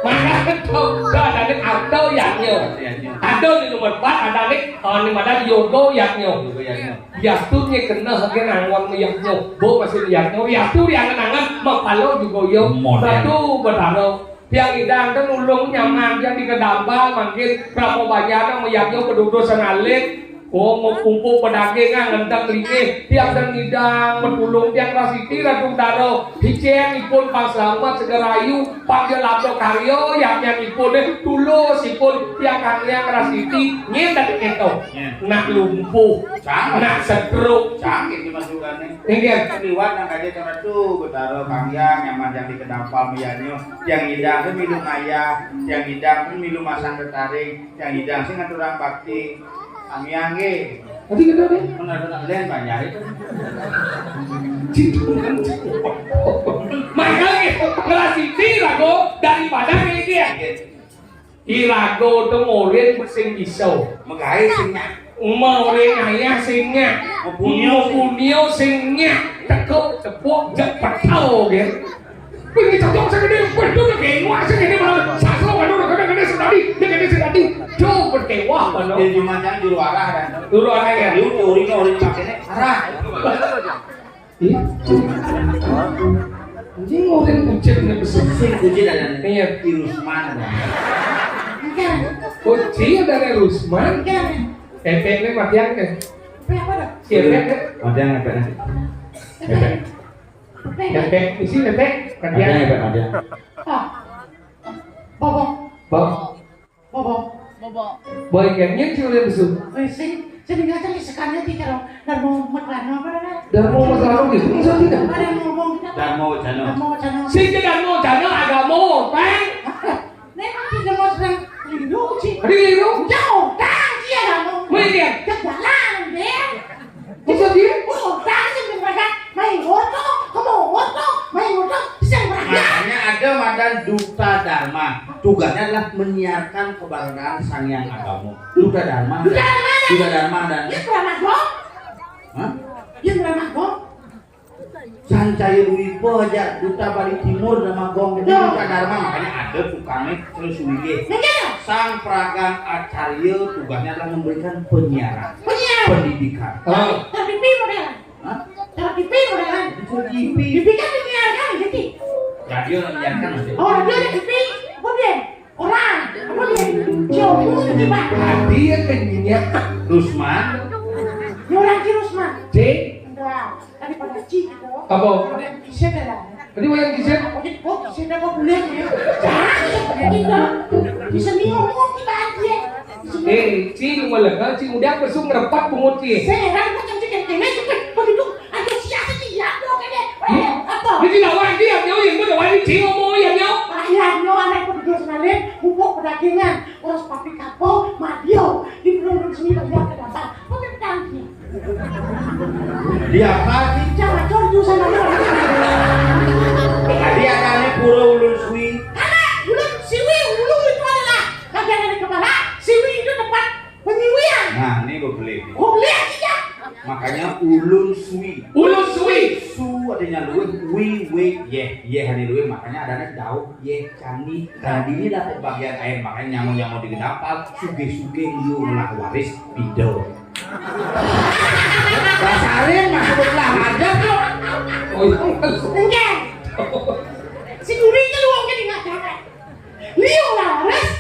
Makanya tuh, tuh ada nih atau yaknyo. Yaknyo. Ada di nomor empat, ada nih, oh, ini ada yogo yaknyo. Yogo yaknyo. Yastu nye kena hake nangwang yaknyo. Bo masih yaknyo. Yastu diangan-angan, mapalo juga yo. Model. Satu betaro. Tiang idang kan ulung nyaman, tiang di kedampal, mangkin ramo banyak, mau yaknyo, peduduk sengalit. Oh, mau kumpul pedagang, ngentang lingih. Tiang dan idang, betulung, tiang rasiti, ratu daro. Hicen ipun pang selamat, segerayu, panggil labdo karyo, yaknyan ipun, eh, tulus ipun, tiang kangyang rasiti, nyen tadi keto. Nyen. Nak lumpuh, Cang. Nak stroke. Cang, itu masukannya. Inggih. Liwat nang kaja cara tu, betaro kangyang, nyaman yang di kedampal miyanyo. Yang idang tu milu ngayah, yang idang tu milu masang ketaring, yang idang sing ngaturang bakti. Angge-angge. Tadi kena deh. Benar-benar len banyak itu. Makanya ngelasiti rago daripada ngedit. Irago tu morin sing iso. Megai sing nyak. Morin ayah sing nyak. Mepunyo sing nyak. Teko tepuk jek petau, gitu. Wih, ini cocok segede, wih, dia udah kayak wah, segede malah. Sasro kan udah kena, kena sedadi, dia kena sedadi. Jauh berkewah, mana? Dia cuma jangan juru arah, kan? Juru arah, ya? Dia teori, teori pakainya arah. Iya. Anjing, orang kucing nggak bisa. Sing kucing ada. Iya. Irusman ada. Kucing ada Rusman. Iya. Efeknya matian, kan? Apa, apa dah? Iya, efeknya. Matian, efeknya. Efek. Bebek, isi bebek, kan dia. Ada ya, Pak, ada. Ah. Bobo. Bobo. Bobo. Bobo. Boy, kan nyen sing udah besuk. Sing, sing dengar tadi sekarnya tidak. Dan mau meklano apa, dah? Dan mau meklano gitu, bisa tidak? Ada ngomong kita. Dan mau jano. Dan mau jano. Sing ke dan mau jano agamo, Pak. Nek mati nang mas nang keliru, Ci. Keliru? Jauh, dah, iya, kamu. Mungkin. Kebalan, deh. Masa dia? Oh, dah, sing berangkat. Main oto, kamu oto, main oto, sing berangkat. Makanya ada madan Duta Dharma. Tugasnya adalah menyiarkan keberadaan Sang Yang Agamo. Duta Dharma. Duta Dharma. Duta Dharma dan Yang Dharma Gong. Hah? Yang Dharma Gong. Sancaya Dwipa aja Duta Bali Timur nama gong ini. Ya. Duta Dharma, makanya ada tukangnya terus suwige. Nggih. Sang Pragan Acarya tugasnya adalah memberikan penyiaran, penyiaran, pendidikan. Ah. Tertipi model. Hah? Tertipi model. Tertipi. Tipi kan penyiaran, gitu. Radio menyiarkan, maksudnya. Oh, radio ada tipi. Kemudian Orang, apa dia? Jomu di mana? Tadi yang nyanyinya Rusman. Ini orang si Rusman. Cik. Enggak. Tadi pada Cik gitu. Apa? Orang kisah dah. Tadi orang kisah. Apa dia? Oh, kisah dah, apa boleh ya? Jangan seperti itu. Bisa nih ngomong kita aja. Eh, Cik, malah, Cik, udah besuk ngerepat bungut, Cik. Saya heran macam Cik yang kena, Cik, begitu. Antusias iki ya, Bro, kene. Eh, apa? Iki lawang iki ya, Nyo, yang bener wani Cik ngomong ya, Nyo. Ayah, Nyo, anak petugas ngalir, pupuk pedagangan, terus pabrik kapal, Madio, di belum sini banyak ke datang. Pakai petani. Dia apa sih? Jangan cor itu sama lu. Tadi ada nih pura ulun suwi. Anak, ulun siwi, ulun itu adalah bagian dari kepala, siwi itu tempat penyiwian. Nah, ini gue beli. Gue beli aja. Makanya ulun suwi. Ulun suwi. Su adanya luwih, wi, wi, yeh, yeh ane luwih, makanya adanya dauh, yeh, candi. Nah, di inilah pembagian air, makanya nyamuk-nyamuk di Gedapal, sugih-sugih liu ngelah waris, pido. Basarin mah sebutlah ada kok. Oh, iya. Enggak. Si Guri itu luang jadi nggak ada. Liu laras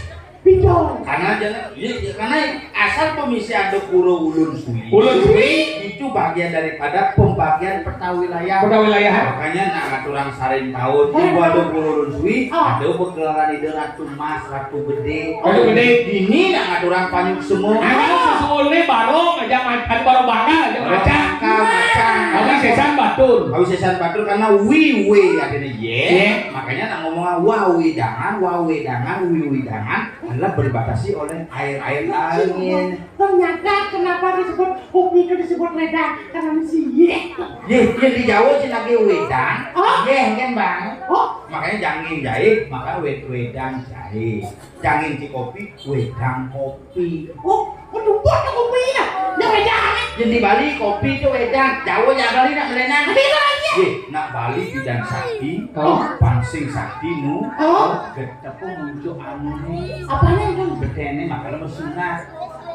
bidol. Karena jangan, iya, iya, karena asal pemisi ada pura ulun suwi. Ulun suwi. Itu bagian daripada pembagian peta wilayah. Peta wilayah. Makanya nak ngaturang sarin tahun, ibu ada pura ulun suwi, ada pergelaran ide Ratu Mas, Ratu Gede. Ratu Gede. Ini nak ngaturang panyuk semua. Anak susuunnya barong aja, ma-, anu, barong bakal aja. Barong macan. Bakal, macan. Awisesan batur. Awisesan batur karena wiwe artinya ye. Ye. Makanya nak ngomong wawedangan, wawedangan, wiwidangan adalah berbatasi oleh air-air lain. Ternyata kenapa disebut kopi itu disebut wedang? Karena mesti ye. Ye, yang di Jawa sih lagi wedang. Oh. Ye, kan, Bang? Oh. Makanya jangin jahe, maka wed-, wedang jahe. Jangin ci kopi, wedang kopi. Oh, oh, dumput kopinya. Yang wedang. Yang di Bali kopi itu wedang. Jawa ya Bali nak melenang. Tapi itu aja. Ye, nak Bali bidan sakti, oh, pangsing sakti nu, oh, getep muncul anu nih. Apanya itu? Betene makanya bersunat.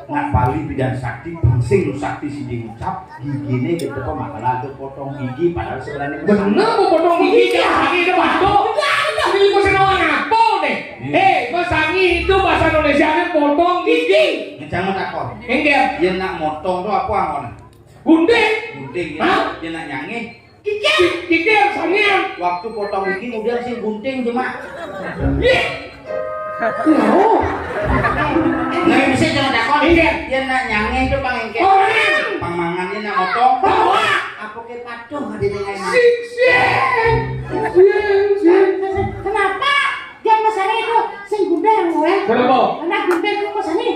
Nak Bali bidan sakti, pangsing nu sakti sing diucap, gigine getep makanya ada potong gigi, padahal sebenarnya bener mau potong gigi, iya, jangan sakit itu batuk. Enggak, enggak. Ini gue seneng apa deh? Iya. Eh, Mas Sangi itu bahasa Indonesianya potong gigi. Ngencang takon. Enggak. Yen nak motong tuh apa angkon? Gunting. Gunting ya. Hah? Yen nak nyangih. Kikir. Kikir, sangian. Waktu potong gigi udah sih gunting cuma. Ih. Loh. Nah, bisa jangan takon. Enggak. Yen nak nyangih itu pang engke. Oh, iya. Pang mangan yen nak motong. Oh, iya. Apa ke patuh ada di lain? Sik, sik. Sik, sik. Kenapa? Dia pesannya itu sing gundeng, weh. Kenapa? Anak gundeng itu pesannya.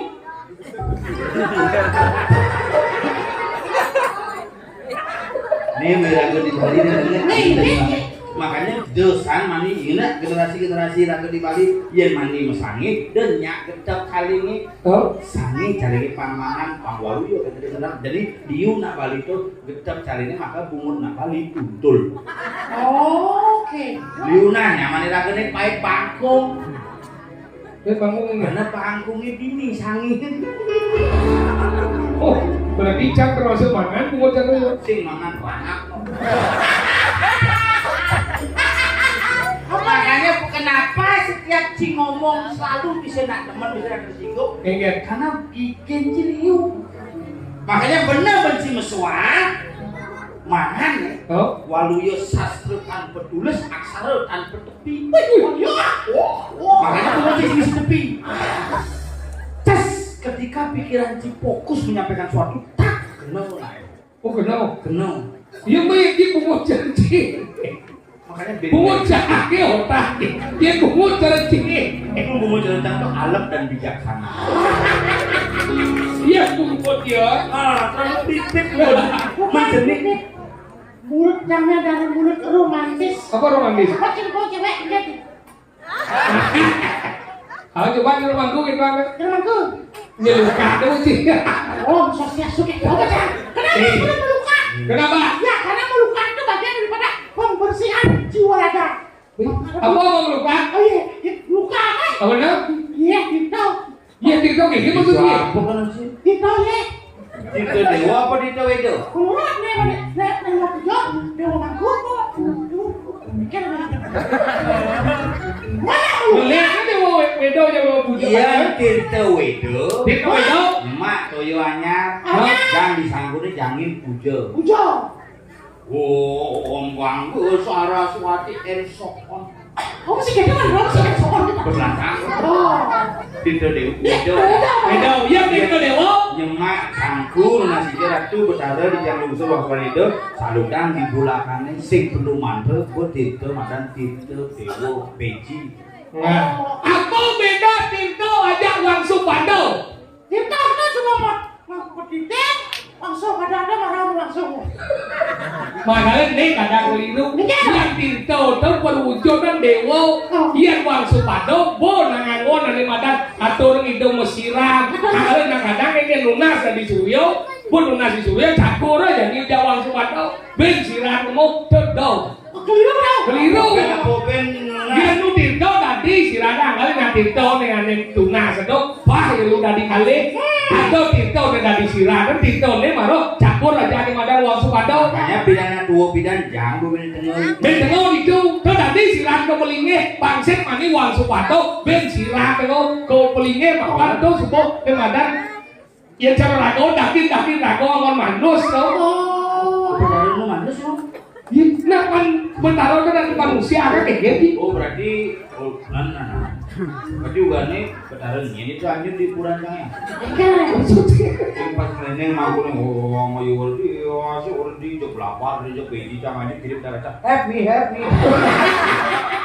Ini ragu di Bali nih, ini. Nih, ini. Makanya dosan mani ini generasi-generasi ragu di Bali yang mani mesangi dan nyak getep kali ini. Oh. Sangi cari pangmangan pangwaluyo kata dia benar. Jadi liu nak Bali itu getep cari ini maka bungut nak Bali untul. Oke. Liu nah nyaman ragu ini pahit bangkung. Dia bangun ini. Karena bangkungnya bini sangi. Oh, berarti Cang termasuk mangan bungut Cang itu. Sing mangan anak. Makanya kenapa setiap Ci ngomong selalu bisa nak temen bisa tersinggung? Iya. Karena bikin Ci liu. Makanya bener benci mesuah. Mangan ya. Oh. Waluyo sastra tanpa tulis, aksara tanpa tepi. Wih, wih, wih. Oh, oh. Makanya tuh sing tepi. Tes, ketika pikiran Ci fokus menyampaikan suatu, tak, kena mulai. Oh, kena. Kena. Iya, Mbak, iki bungut janji. Makanya beda. Bungut janji otak. Dia bungut janji. Emang bungut janji itu alam dan bijaksana. Iya, bungut ya. Ah, terlalu pipit bungut. Mas jenis. Mulut jangan dari mulut romantis. Apa romantis? Apa cewek cewek lihat. Aku coba nyuruh manggung gitu, Bang. Nyuruh manggung. Nyelukak tuh sih. Oh, bisa siap suka. Apa, Cang? Kenapa, eh, sudah meluka? Kenapa? Ya, karena meluka itu bagian daripada pembersihan jiwa raga. Apa mau meluka? Oh iya, ya, luka kan? Apa benar? Iya, gitu. Iya, Tito, kayak gitu tuh, iya. Apa kan sih? Tito, ya. Tito Dewa apa Tito Wedo? Kuat nih, nih, nih, nih, Tito Dewa manggung kok. Mikir, mana lu? Melihat kan Dewa We-, Wedo, Dewa Pujo. Iya, Tito Wedo. Tito Wedo. Mak Toyo anyar. Anyar. Jangan disangguni, jangin puja. Puja. Om Gangga Saraswati Ersoon. Oh, masih gede kan? Masih Ersoon kita. Belakang. Oh. Pintu Dewa. Iya, Pintu. Pintu Dewa. Iya, Pintu Dewa. Nyemak cangkur nasi ratu betara di Jang Lungsur Wangsuan itu. Saludang di bulakannya sing perlu mantra buat Pintu madan Pintu Dewa Beji. Nah, apa beda Pintu aja Wangsu Pando? Tirta itu cuma mau, mau petitik, langsung ada-ada marah langsung. Makanya ini kadang keliru. Iya. Yang Tirta itu perwujudan dewa, oh, yang Wangsu Pando, bo nangangon dari madan atur ngidung mesiran. Atur. Makanya kadang-kadang ini nunas dari Suryo, bo nunas di Suryo, cakur aja ngidung Wangsu Pando. Ben siran mau tedong. Keliru dong. Keliru. Bukan apa ben nunas. Yang nu Tirta tadi siran kali nak Tirta ning ane tunas to, bah, ya lu dadi kalih. Ada tirta ning dadi sirah, kan tirta ne maro campur aja ning madan wong Supato. Makanya pidana tua pidan jang dulu ning tengah. Ning tengah itu, to dadi sirah ke pelinge, pangsit mani wong Supato, ben sirah ke, ke pelinge, mapan to subuh ning madan. Ya cara raga, daging, daging raga, amun manus to. Oh, bener lu manus lu. Ya, nah, kan betara kan ada manusia, ada kayak gitu. Oh, berarti, oh, nah, nah, nah. Berarti ugane betara ini tuh anjir di kuburan saya. Kan maksudnya. Yang pas nenek mau nih, oh, mau yul di, oh, si urdi cok lapar, dia cok bedi, sama aja kirim darah. Help me, help me.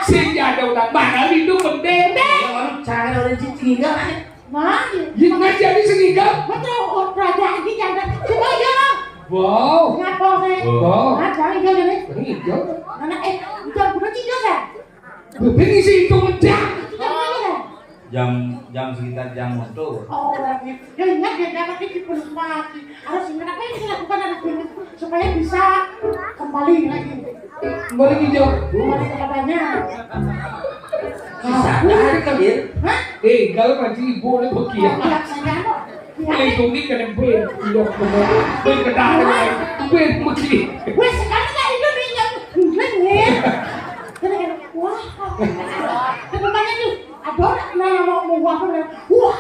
Sing ada udah bakal itu gede. Ya, orang cara orang cici enggak. Nah, iya. Iya, ngaji aja sing ninggal. Betul, oh, kerajaan ini jangan. Coba aja, Bang. Wow. Ngapa, Bang? Wow. Nah, jangan ninggal, ya, nih. Ninggal. Anak, eh, udah, udah ninggal, ya? Lu ini sih itu ngejak. Itu jangan, ya? Jam, jam sekitar jam motor. Oh, orangnya. Ya, ingat, ya, dapat ini penumpang. Harus ingat apa yang dilakukan anak ini supaya bisa kembali lagi. Kembali ke jauh. Kembali ke papanya. Sadar kan, ya? Hah? Eh, kalau ngaji ibu ni pergi ya. Iya, saya anu. Iya. Eh, tunggu kena ber, iya, benar. Ber kedah, ber pergi. Wes, sekarang tak itu nih yang bulan ya. Kena, kena, wah. Kena mana tu? Ada orang nak mau, mau apa nak? Wah.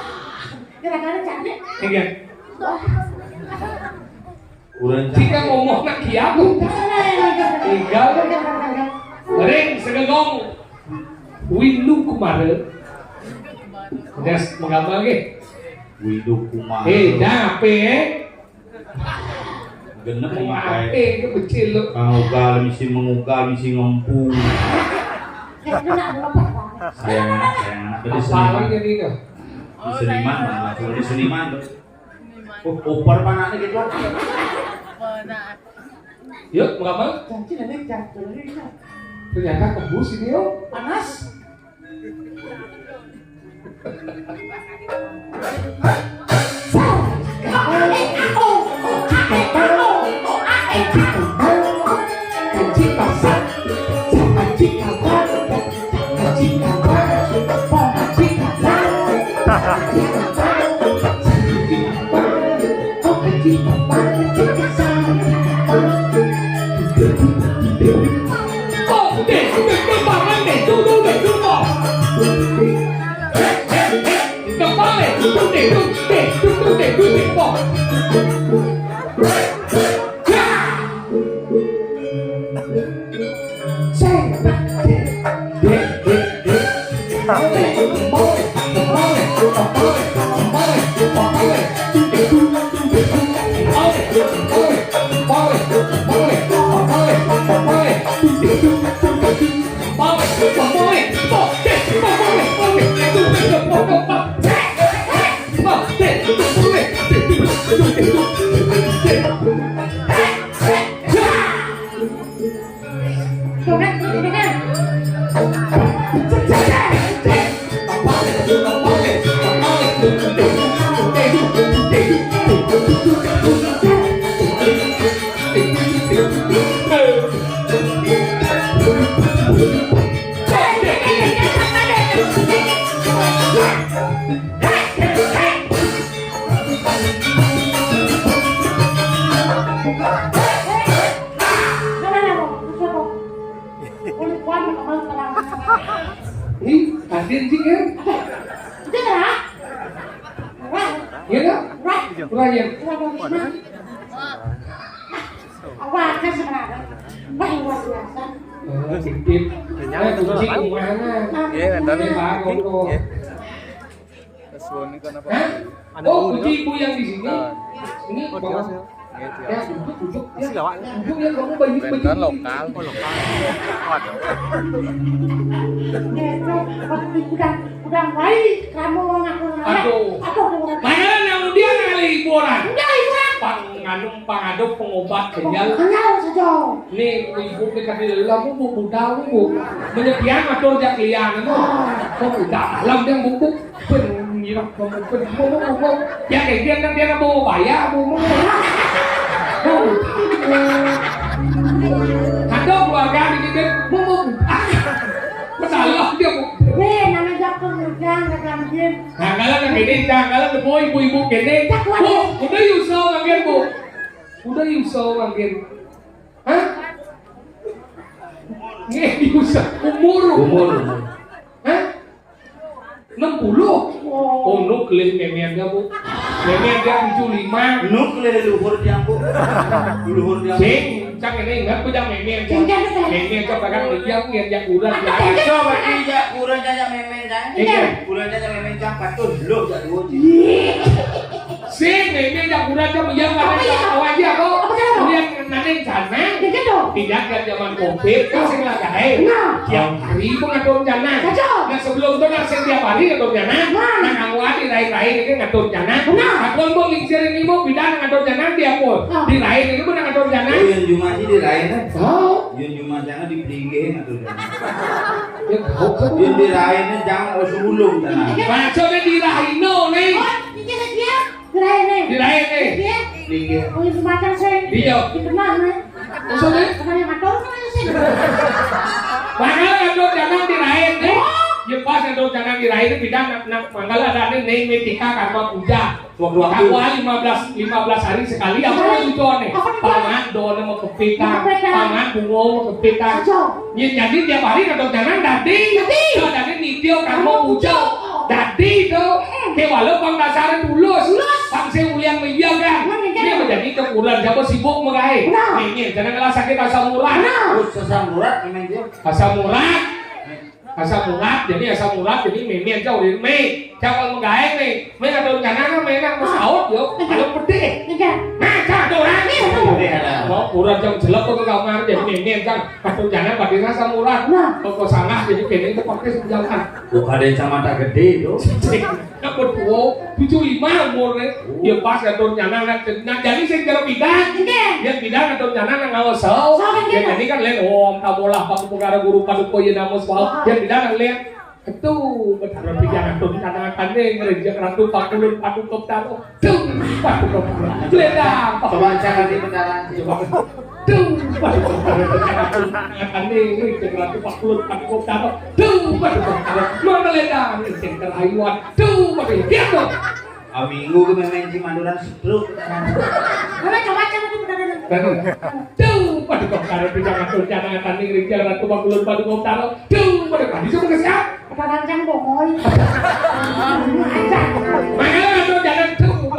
Kira-kira cantik. Iya. Wah. Urang jika ngomong nak kiabu. Tinggal. Ring segegong. Windu Kumara. Des menggambar ke? Windu Kumara. Eh, dah apa, eh? Genep memakai. Eh, ke kecil lo. Mengugal, misi mengugal, misi ngempu. Sayang anak, sayang anak. Jadi seniman. Jadi seniman, langsung jadi seniman tuh. Oh, oper panaknya gitu. Yuk, mengapa? Janji nenek jatuh, nenek jatuh. Ternyata kembus ini, yo. Panas. Ih, kasih anjing ya. Iya, Kak? Kurang ya? Awalnya sebenarnya. Wah, luar biasa. Oh, sipit. Eh, kunci kemana? Iya, kan, Ini baru kok. Iya. Terus ini kenapa? Hah? Oh, kunci ibu yang di sini. Ini bawa. Ya, duduk, duduk. Ya, duduk ya, kamu bayi. Benten lokal. Oh, lokal. Waduh. Udah, udah baik kamu ngaku. Aduh. Aduh, udah. Mana yang dia ngalih hiburan? Udah, hiburan. Pang nganu, pang ada pengobat kenyal. Kenyal saja. Nih, ibu nih kata dia, "Lah, Bu, Bu, udah, Bu." Menyediakan motor jak lian, Bu. Bu, udah, lah, dia, Bu, Bu. Penyirap, Bu, Bu, Bu, Bu, Bu. Ya, kayak dia kan, dia kan bawa bayar, Bu, Bu. Ada keluarga di kita, Bu, Bu. Salah dia, Bu. Weh, nama jak pengugang. Ini jangan ketemu ibu-ibu kene. Bu, udah yusel mangkin, Bu. Udah yusel mangkin. Hah? Nggih, yusel umur. Umur. Hah? Enam puluh. Oh, nu kelih memen ya, Bu. Memen ya tujuh lima. Nu kelih luhur ya, Bu. Luhur ya. Sing, cang ini ingat, Bu, cang memen, cang. Sing, cang, sing. Memen, cang, bakal memen, yang, yang kurang. Apa, cang? Coba, iya, kurang, cang, memen, cang. Iya. Kurang, cang, memen, cang, patuh, lu, cang, lu. Iya. Sing, memen, cang, kurang, cang, memen, cang, apa, iya? Awas ya, Bu. Apa, cang? Yang naneng sana. Iya, gitu. Tidak kan zaman covid, kan sing lagi. Nah. Tiap hari pun ngatur jana. Cocok. Nah, sebelum itu nang sing tiap hari ngatur jana. Nah. Nah, kamu di lain-lain ini ngatur jana. Nah. Aku pun lingsir ini mau pindah ngatur jana dia pun. Ah. Di lain ini pun ngatur jana. Oh, yang cuma sih di lain, kan? Oh. Yang cuma jangan di pelinggih ngatur jana. Ya, tahu. Yang di lainnya jangan usah ulung, tenang. Maksudnya di lain, no, nih. Oh, ini dia. Di lain, nih. Di lain, nih. Dia. Pelinggih. Oh, itu macam saya. Iya. Di tengah, nih. Maksudnya? Pernah yang ngatur kan aja sih. Mangkal ngatur jana di lain, nih. Oh. Ya pas ngatur jana di lain, pindah nak, nak mangkal ada nih, nih, Metika Karma Puja. Waktu-waktu. Kawa lima belas, lima belas hari sekali, apa yang lucu nih? Apa lucu? Pangan doa mau kepitan, mau kepitan. Pangan bunga mau kepitan. Cocok. Ya, jadi tiap hari ngatur jana dadi. Dadi. Ya, dadi nitya karma puja. Dadi itu, eh, ke walau pang dasarnya tulus. Tulus. Pang sing mulia menyang kan. Nah, iya. Ini menjadi kekurangan, siapa sibuk megai. Nah. Ini, jangan ngelah sakit asam urat. Nah. Terus asam urat, memang dia. Asam urat. Asam urat, jadi asam urat, jadi meme aja udah me. Jangan menggawe me. Me ada rencana kan me nak mau saut yo. Kalau pedih. Iya. Nah, jangan orang ni. Iya, iya. Mau kurang jam jelek ke kamar, jadi meme kan. Pas rencana pada asam urat. Nah. Kok salah, jadi kene itu pakai senjata. Bukan ada kacamata gede itu. Nak bertua, tujuh lima umurnya. Ya pas ngatur rencana nak, nak jadi sing karo bidan. Iya. Ya bidan ngatur rencana nak ngawas. Sama, ya, iya. Jadi kan lain, oh, tak bola, Pak Pukara Guru Paduka, ya, namus, Pak. Wah. Ya bidan kan lain. Aduh, Betara bidan ngatur rencana kane ngerejek Ratu Pakulun Paduka Betara. Duh, Paduka Betara. Gledang. Coba jangan di Betara. Coba. Duh, Paduka Betara. Rencana kane ngerejek Ratu Pakulun Paduka Betara. Duh, Paduka Betara. Mana ledang, sing kerayuan. Duh, Paduka. Lihat tuh. Ah, minggu ke memang si Madura stroke. Mana coba, coba di Betara. Duh, Paduka Betara, bidan ngatur rencana kane ngerejek Ratu Pakulun Paduka Betara. Duh, Paduka. Bisa ke siap? Apa rancang bongol? Makanya ngatur rencana tuh.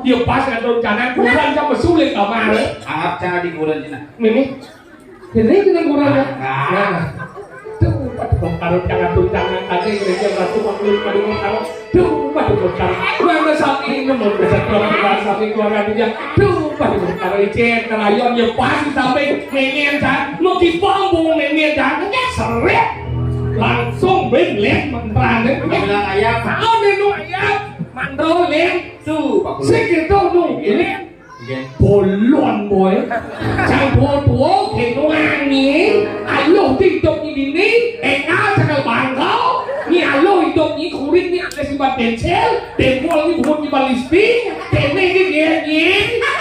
Ya pas ngatur rencana, kurang sama sulit kamar. Anggap cara di kurang cina. Ini, ini kena kurang ya. Nah. Tuh, pas karo jangan tuh jangan tadi ngerti Ratu Pakulun Paduka Betara. Tuh, pas karo. Mana sami nemu besar keluarga sami keluarga dia. Tuh, pas karo icen kerayon ya pas sampai nengen kan. Mau kipong bung nengen kan. Seret. Langsung ben lihat mantrane. Bilang ayam. Tahu nenu ayam. Mandro lihat. Tuh, Pak Kulun. Segitu nung ini. Nggih. Bolon, boy. Sang tuwa-tuwa genuangi. Aluh hidup ini, engal cekel bangkau. Ni aluh hidup ini kurit ni ada simpan pensil, dempol ni bukan simpan lipstik. Kene ini dia ni.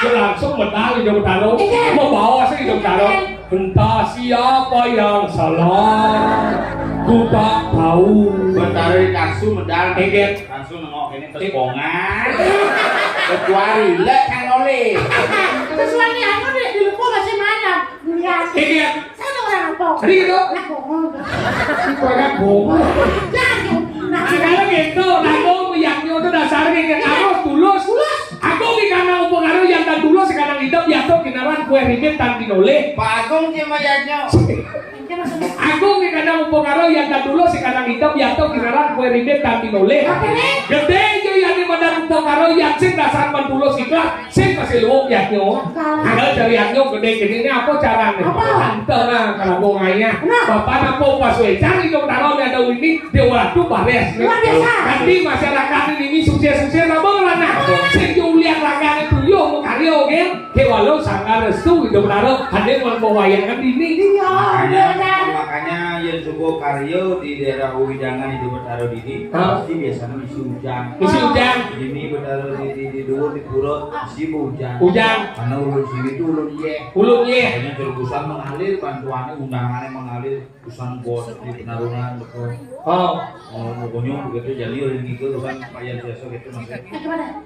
Ya langsung medal hidup taruh. Iya. Membawa sih hidup taruh. Entah siapa yang salah, ku tak tahu. Betara di Karsu medal. Inggih. Langsung nengok ini terus bongan. Kecuali lek kang oleh. Sesuai anu deh, di lupa masih mana? Iya. Inggih. Saya orang apa? Tadi gitu. Nah, bohong. Itu orang bohong. Jangan. Nah, kalau gitu, lagu meyaknya itu dasarnya kayak kamu tulus. Tulus. Aku di kanang upo karo yang tak tulus, sekarang hidup ya tuh kinaran kue ribet tan dinoleh. Pak Agung dia mayatnya. Aku nih kadang upo karo yang tak tulus, si kadang hitam ya tuh kinaran kue ribet tan dinoleh. Apa nih? Gede aja yang di mana upo karo yang sing dasar man tulus ikhlas, sing masih luwuk ya nyo. Kalau dari yang nyo gede gini ini apa caranya? Apa? Tante lah kalau mau ngaya. Nah. Bapak apa pas wecan itu taruh ada ini dia waduh bares nih. Luar biasa. Nanti masyarakat ini sukses-sukses lah bang lah nah. Sing julian rakan itu yo mau karyo oke. Ke walau sanggar restu hidup taruh hadir mau bawayangan ini. Iya, makanya, iya, makanya ya Gua karya di daerah Wewidangan di Betara dini, pasti biasanya misi ujang. Misi ujang. Dini Betara di, di, di dhuwur di pura, misi ujang. Ujang. Karena ulun sini tuh ulun iye. Ulun iye. Makanya terus usan mengalir, bantuannya undangannya mengalir, usan bos di Penarungan, betul. Oh. Mau ngunyung begitu, jadi ulun ngikut usan payah biasa gitu maksudnya.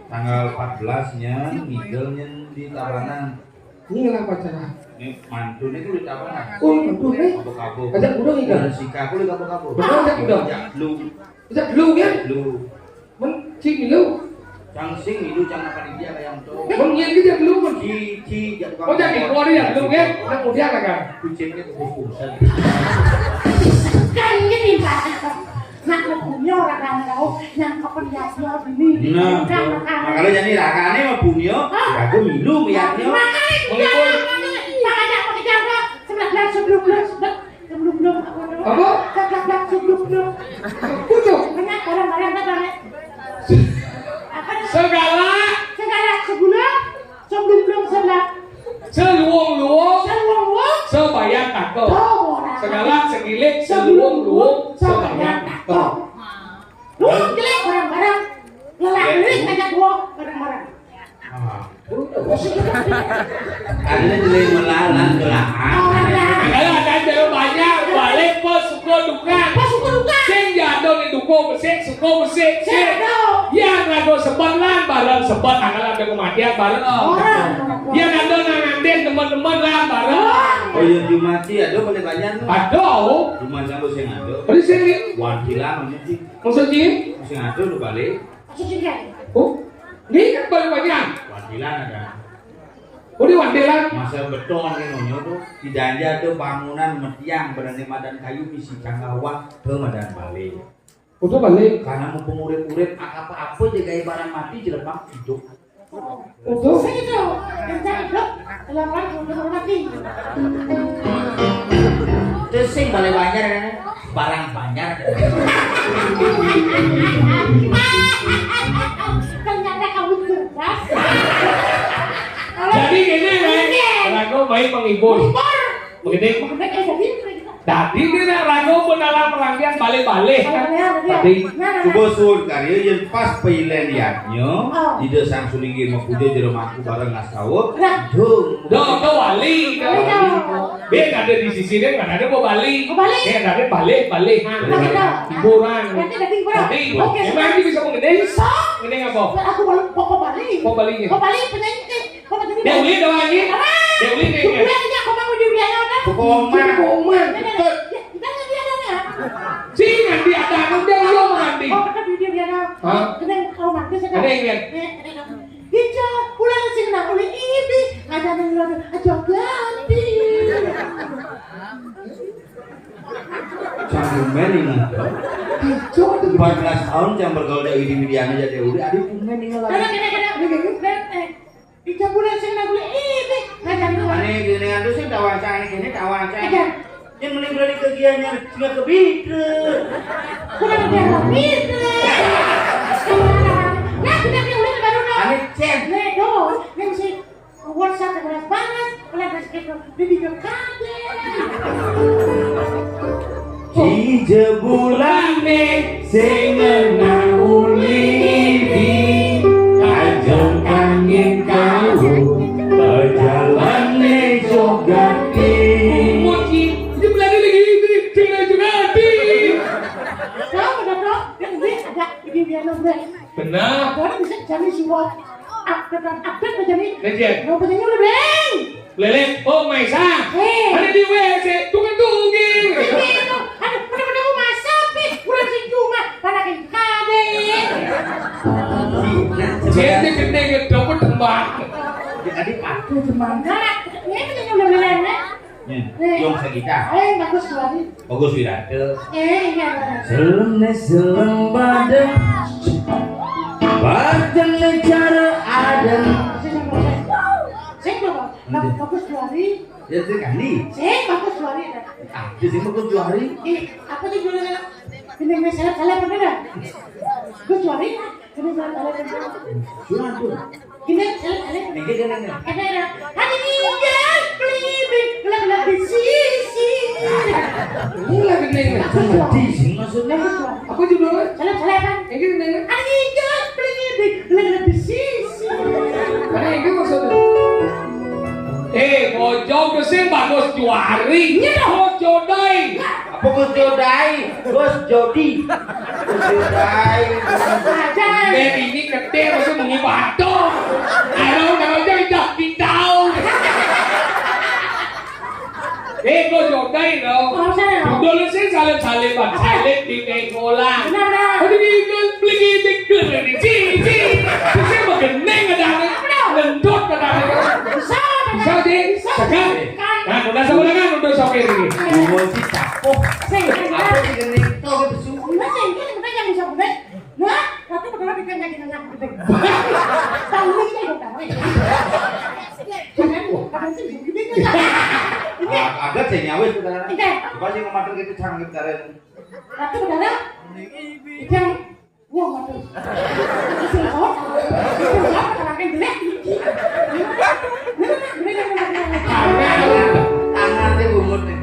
Tanggal empat belas nya, ngigel nya di Tabanan. Ini lah pacaran. Ini mantu nih kulit apa nah? Oh, mantu nih. Kabuk-kabuk. Ajak gudang ini. Dan si kaku di kabuk-kabuk. Benar, ajak gudang. Ajak lu. Ajak lu kan? Lu. Men cing lu. Cang sing lu, cang apa dia kayak yang tuh? Men nyen kita belum men. Ci ci jatuh. Oh, jadi keluar ya belum kan? Nak mudah kan? Kucingnya tuh pusing. Kan ini timpal. Nak mlebunya ora karo nyangkep liatnya dini. Nah, makanya jadi rakane mlebunya, aku milu liatnya. Makanya dia makanya makanya pakai jangka sebelah belah sebelum belah sebelum belum apa? Apa? Sebelah belah sebelum belum. Kudu. Banyak barang-barang apa? Apa? Segala. Segala sebelum Sebelum belum sebelah. Seluung-luung. Seluung-luung. Sebayang tako. Tuh, orang. Segala segilik seluung-luung sebayang tako. Lu jelek barang-barang. Lelah diri ngajak gua barang-barang. Ah. Ada jelek melalang belahan. Orang lah. Kalau ada jalan banyak, balik pos suka duka. Pos suka duka. Sing jado ni duka besik, suka besik. Sing jado. Yang ada sebat lah, bareng sebat, angkal ada kematian, bareng. Orang. Yang ada nang ngantin, teman-teman lah, bareng. Oh, yang dimati ada boleh banyak tu. Ada. Cuma sama sing ada. Ada sing ni. Wantilan, maksudnya sih. Maksudnya? Sing ada lu balik. Maksudnya? Oh, ni kan balik banyak. Wantilan ada. Oh, di wantilan. Masa beton ni nonyo tu, di danja tu bangunan metiang berani madan kayu misi canggawan tu madan balik. Oh, tu balik. Karena mumpung urip-urip, apa-apa je gaya barang mati, jelepang hidup. Utuh. Sing itu, kencang hidup, delapan puluh mati. Itu sing balik banyak ya, barang banyak. Ternyata kamu cerdas. Jadi gini, Ren. Iya. Lagu baik menghibur. Menghibur. Begitu. Menghibur, eh, jadi, Tadi ni nak ragu pun dalam rangkaian balih-balih kan. Balih-balih, ya. Tadi. Nah, nah, nah. Cuba suhun karya yang pas pailen liatnya, oh. Ida Sang Sulinggi mapuja jero mangku bareng ngastawa. Nah. Dung. Dung, tu wali. Wali, ya. Dia ada di sisi dia, kan ada bawa balik. Bawa balik. Dia ada balik, balik. Nah, nah, nah. Hiburan. Nanti, nanti hiburan. Tadi. Oke, memang silakan. Dia bisa mengenai. Bisa. Mengenai apa? Aku bawa, bawa balik. Bawa balik, ya. Bawa balik, penyanyi. Dia uli dah lagi. Dia uli ni. Dia uli ni, aku bangun dia uli anak. Pokok Oma. Pokok Oma. Betul. Jangan dia dah. Si nanti ada anak dia belum nanti. Oh, kata dia dia anak. Hah? Kena kau mati sedang. Ada ingat. Ijo, pulang sing nak uli ibi. Ada yang lalu aja ganti. Canggung main ini. Ijo tu empat belas tahun yang bergaul dari Widi Widiana jadi uli. Aduh, main ini lagi. Kena, kena, kena. Ini, ini, ini. Di jaburan sing nak boleh ini, ngajar lu. Ane gini anu sing tawang cang, ane gini tawang cang. Iya. Yang mending berani kegiatannya juga ke bidre. Kurang dia ke bidre. Nah, kita dia udah baru no. Ane cen. Nih, do, yang si WhatsApp keras banget, kelas itu. Di jebulane sing ngenah uli ibi, ajeng angin kau, pejalane jogati. Muji, jebulane lagi ibi, sing ngenah jogati. Tahu, udah, Bro? Yang ini agak ibi biar nambah. Benar. Baru bisa cari suara. Update, update aja nih. Legend. Mau penyanyi udah, Beng. Lele, oh, Maisa. Eh. Ada di W C, tunggu-tunggu. Aduh, pada-pada mau masak, Pi. Kurang sejuk, mah. Pada kayak kade. Jadi gede, gede, dapat tembak. Tadi pakai tembak. Nah, ini penyanyi udah mulai, nah. Nih, Nih. Yong Sagita. Eh, bagus suaranya. Bagus Wirata. Eh, iya. Selem ne selem badan. Badan ne cara ada. Sing, sing, sing. Sing, Bang. Bang, Bagus Juari. Ya, sing kali. Sing, Bagus Juari. Ah, dia sing Bagus Juari. Eh, apa sih judulnya? Ini misalnya kalian apa dah? Bagus Juari. Ini misalnya kalian apa? Juara tuh. Ini misalnya kalian. Ini dia nih. Ada, ada. Ada nih, ya, beli, beli, gelap-gelap di sisi. Ini lagi di Sing ngendi sing maksudnya? Apa judulnya? Salam-salam. Iki ngene. Ayo, beli di, beli di sisi. Karena itu maksudnya. Eh, Bojong sing bagus juari. Iya, dong. Bojong dai. Apa Gus Jodai? Gus Jodi. Gus Jodai. Aja. Eh, ini kecil, masih bunyi batuk. Aduh, kalau dia udah tahu. Eh, Gus Jodai, loh. Oh, saya, loh. Dulu sih salim-saliman, salim di Nenggolan. Benar, benar. Aduh, ini beli di, di, di, di, di, di. Terus saya begeneng ada, lendut ada. Bisa, bisa, Di. Bisa. Segan. Kan. Nah, udah sama kan, udah sopir ini. Gua sih capoh. Sing, sing, Apa sih gini? Kau itu su- Enggak, sing, kan kita yang bisa bener. Nah, tapi benar kita yang kita nak bener. Tahu ini kita tahu. Jangan, jangan sih, gini aja. Ini. Ah, agak sih nyawa sebenarnya. Oke. Coba sih ngomong gitu, jangan gitu. Tapi benar, yang Wah, waduh. Sing jawab, sing jawab, terangkan jelek. Tangan, tangan dia bungut nih.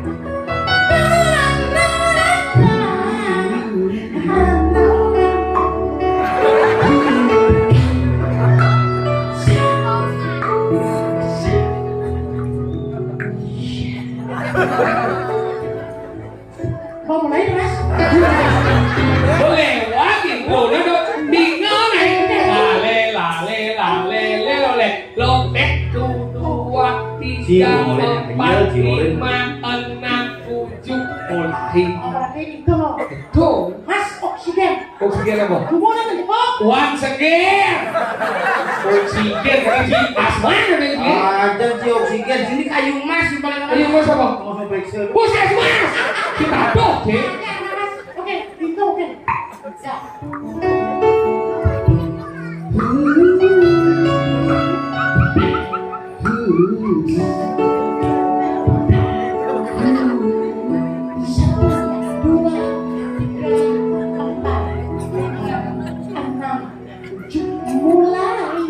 Mau mulai, Mas? Boleh lagi, boleh dong. Bingung, eh. Lale, lale, lale, lele, lele. Lopek dua, tiga, empat, lima, enam, tujuh. Mulai. Oh, berarti itu loh. Itu. Mas, oksigen. Oksigen apa? Hubungan dengan Jepang. Once again. Oksigen, kan si Asman ada dia. Ada si oksigen. Sini kayu emas yang paling Kayu emas apa? Mau periksa. Puskesmas. Kita tuh, Cik. Oke, Mas. Oke, pintu, oke. Ya. Satu, dua, tiga, empat, lima, enam, tujuh, mulai.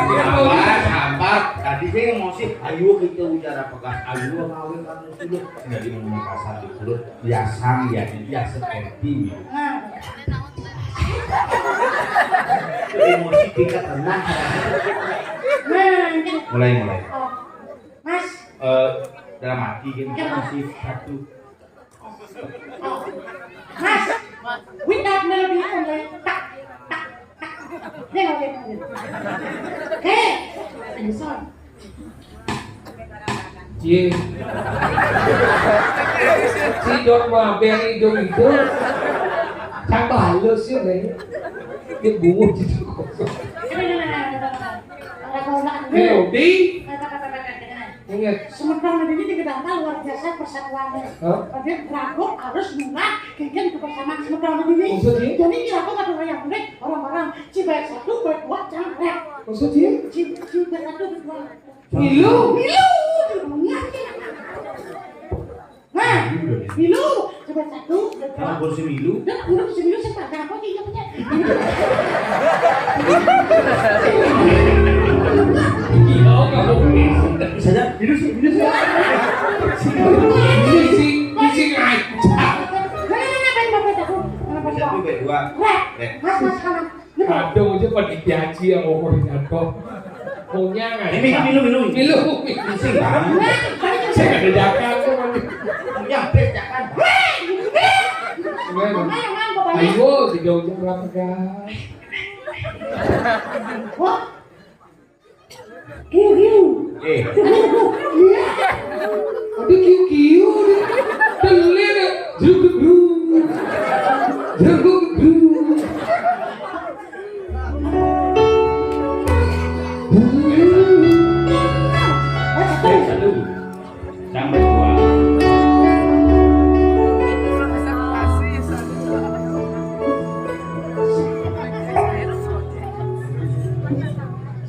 Sabar, sabar. Tadi saya emosi. Ayo kita ujar apa gas. Ayo, ngawin kamu sudah. Jadi ngomong kasar di mulut. Biasa ya, biasa seperti ini. Nah. Emosi kita tenang. Nah, ini. Mulai, mulai. Oh. Mas. Eh, dalam hati kan. Iya, Mas. Masih satu. Oh. Mas, with that melody only. Tak, tak, tak. Dia nggak lihat, nggak lihat. Oke. Ayo, son. Cie. Si Dok mah biar hidung itu. Cakep halus ya, Bang. Dia bungut gitu. Melodi. Ingat. Semeton ini di Gedangka luar biasa persatuannya. Hah? Dia beragam harus murah, kemudian kebersamaan semeton ini. Maksudnya? Jadi kira aku kata orang yang murid, orang-orang Cibaik satu, Baik dua, jangan rek. Maksudnya? Ci, Cibaik satu, Baik dua. Milu. Milu. Nah, milu. Coba satu, dua. Nah, kursi milu. Dah, kursi milu sempat. Nah, apa sih namanya? Gila, kamu. Saja, milu sih, milu sih. Misi, misi ngaca. Mana, mana, apa yang bapak tahu? Mana, Pak? Satu, dua. Wah, eh. Mas, mas, kanan. Aduh, aja pada diaji yang umur jatuh. Punya nggak? Ini minum, minum, minum. Minum. Pusing banget. Saya nggak ada jakan tuh. Punya habis jakan. Gimana? Ayo, tiga jam berapa, guys? Wah. Kiu, kiu. Eh. Ada kiu-kiu nih. Telir ya. Jruk, jruk. Jruk, jruk. Eh, satu. Tambah dua.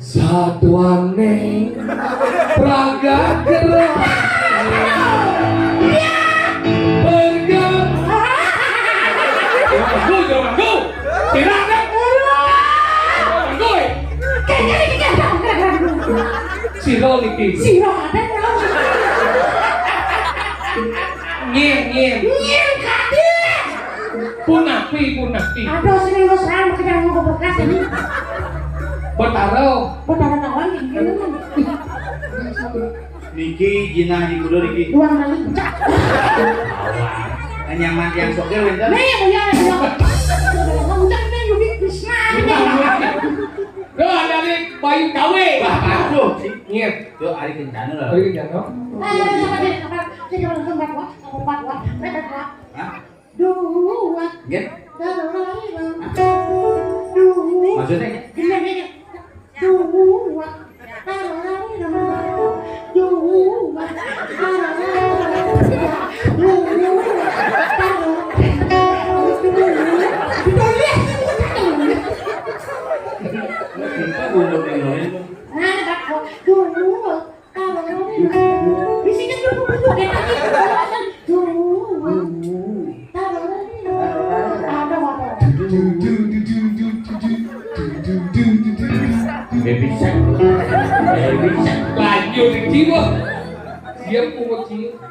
Satuane praga gerak bergerak. Jangan manggu, jangan manggu. Tidak ada. Jangan manggu, eh. Sira niki. Sira ada. Nyén, nyén. Nyén kadé. Pun napi, pun napi. Aduh, sini mesra maké jangan ngomong bekas ini. Betara. Betara tawang ini. Niki jinah di kuda niki. Dua kali. Nyaman yang sokir wénten. Nih, iya, iya. Udah ini Yudi Krisna. Doa dari Bayu Kawe. Wah, aduh. Nyén. Yo, ari kencana lah. Ari kencana. Hah? Dua. Nggih. Dua. Maksudnya? Gini, gini. Dua. Dua. Dua. Dua. Dua. Dua. Baby Shark. Baby Shark. Lanjut, Jiwa. Siap, Pungut Jiwa.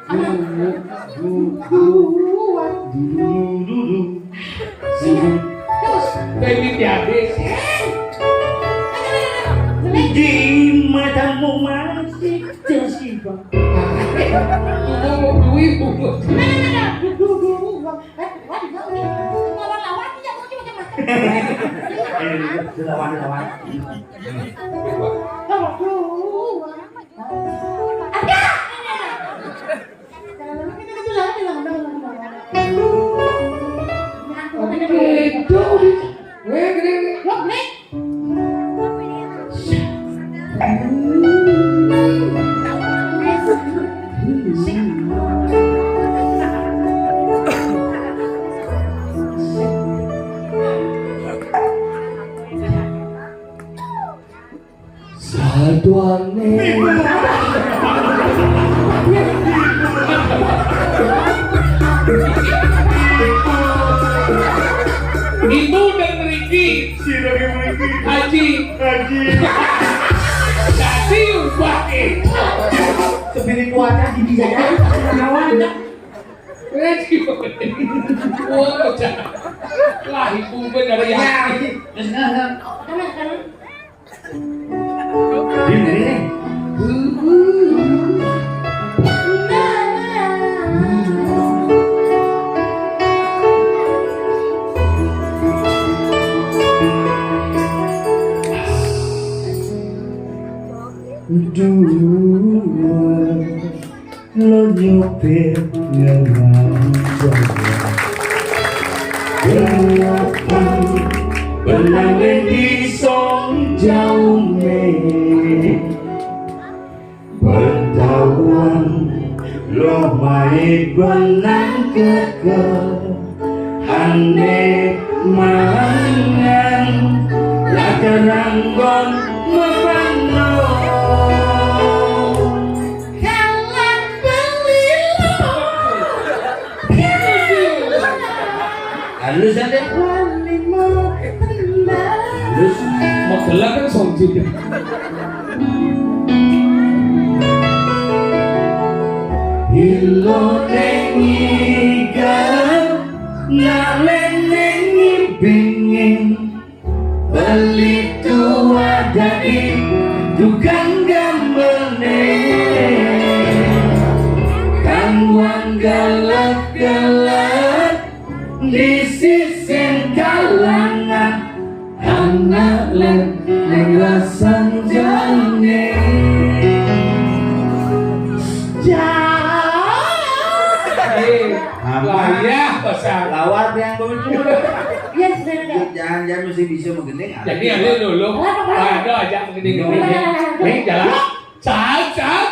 Dudu, dudu, dudu. Terus. Baby Tiade. Di matamu masih tersibak. Ngomong duit, Pungut. Lawan, lawan. Saduane. Ibu dan Riki. Si Riki Riki. Haji. Haji. Jadi ubah itu. Spiritualnya di dia. Kawan. Riki. Wah, pecah. Lah, ibu benar ya. Ya, ini. Terus, nah, nah. Dua. Lo nyupir ngelanjong. Belapan benang di song jauh me. Bertawan lo mai benang keke. Ane mangan lakaranggon mepano. Halus aja. Halus. Magelang kan songji. Ilo nengiga, nak lenengi bengeng. Beli tua dadi tukang gambelne, kang wang galak-galak di sisin kalangan, anak lem neng rasan jane. Jauh. Apa? Lah, iya, pasang. Lawar yang begitu. Yes, benar. Jangan-jangan mesti bisa menggending. Jadi ada dulu. Ada aja menggending. Nih, jalan. Cal, cal.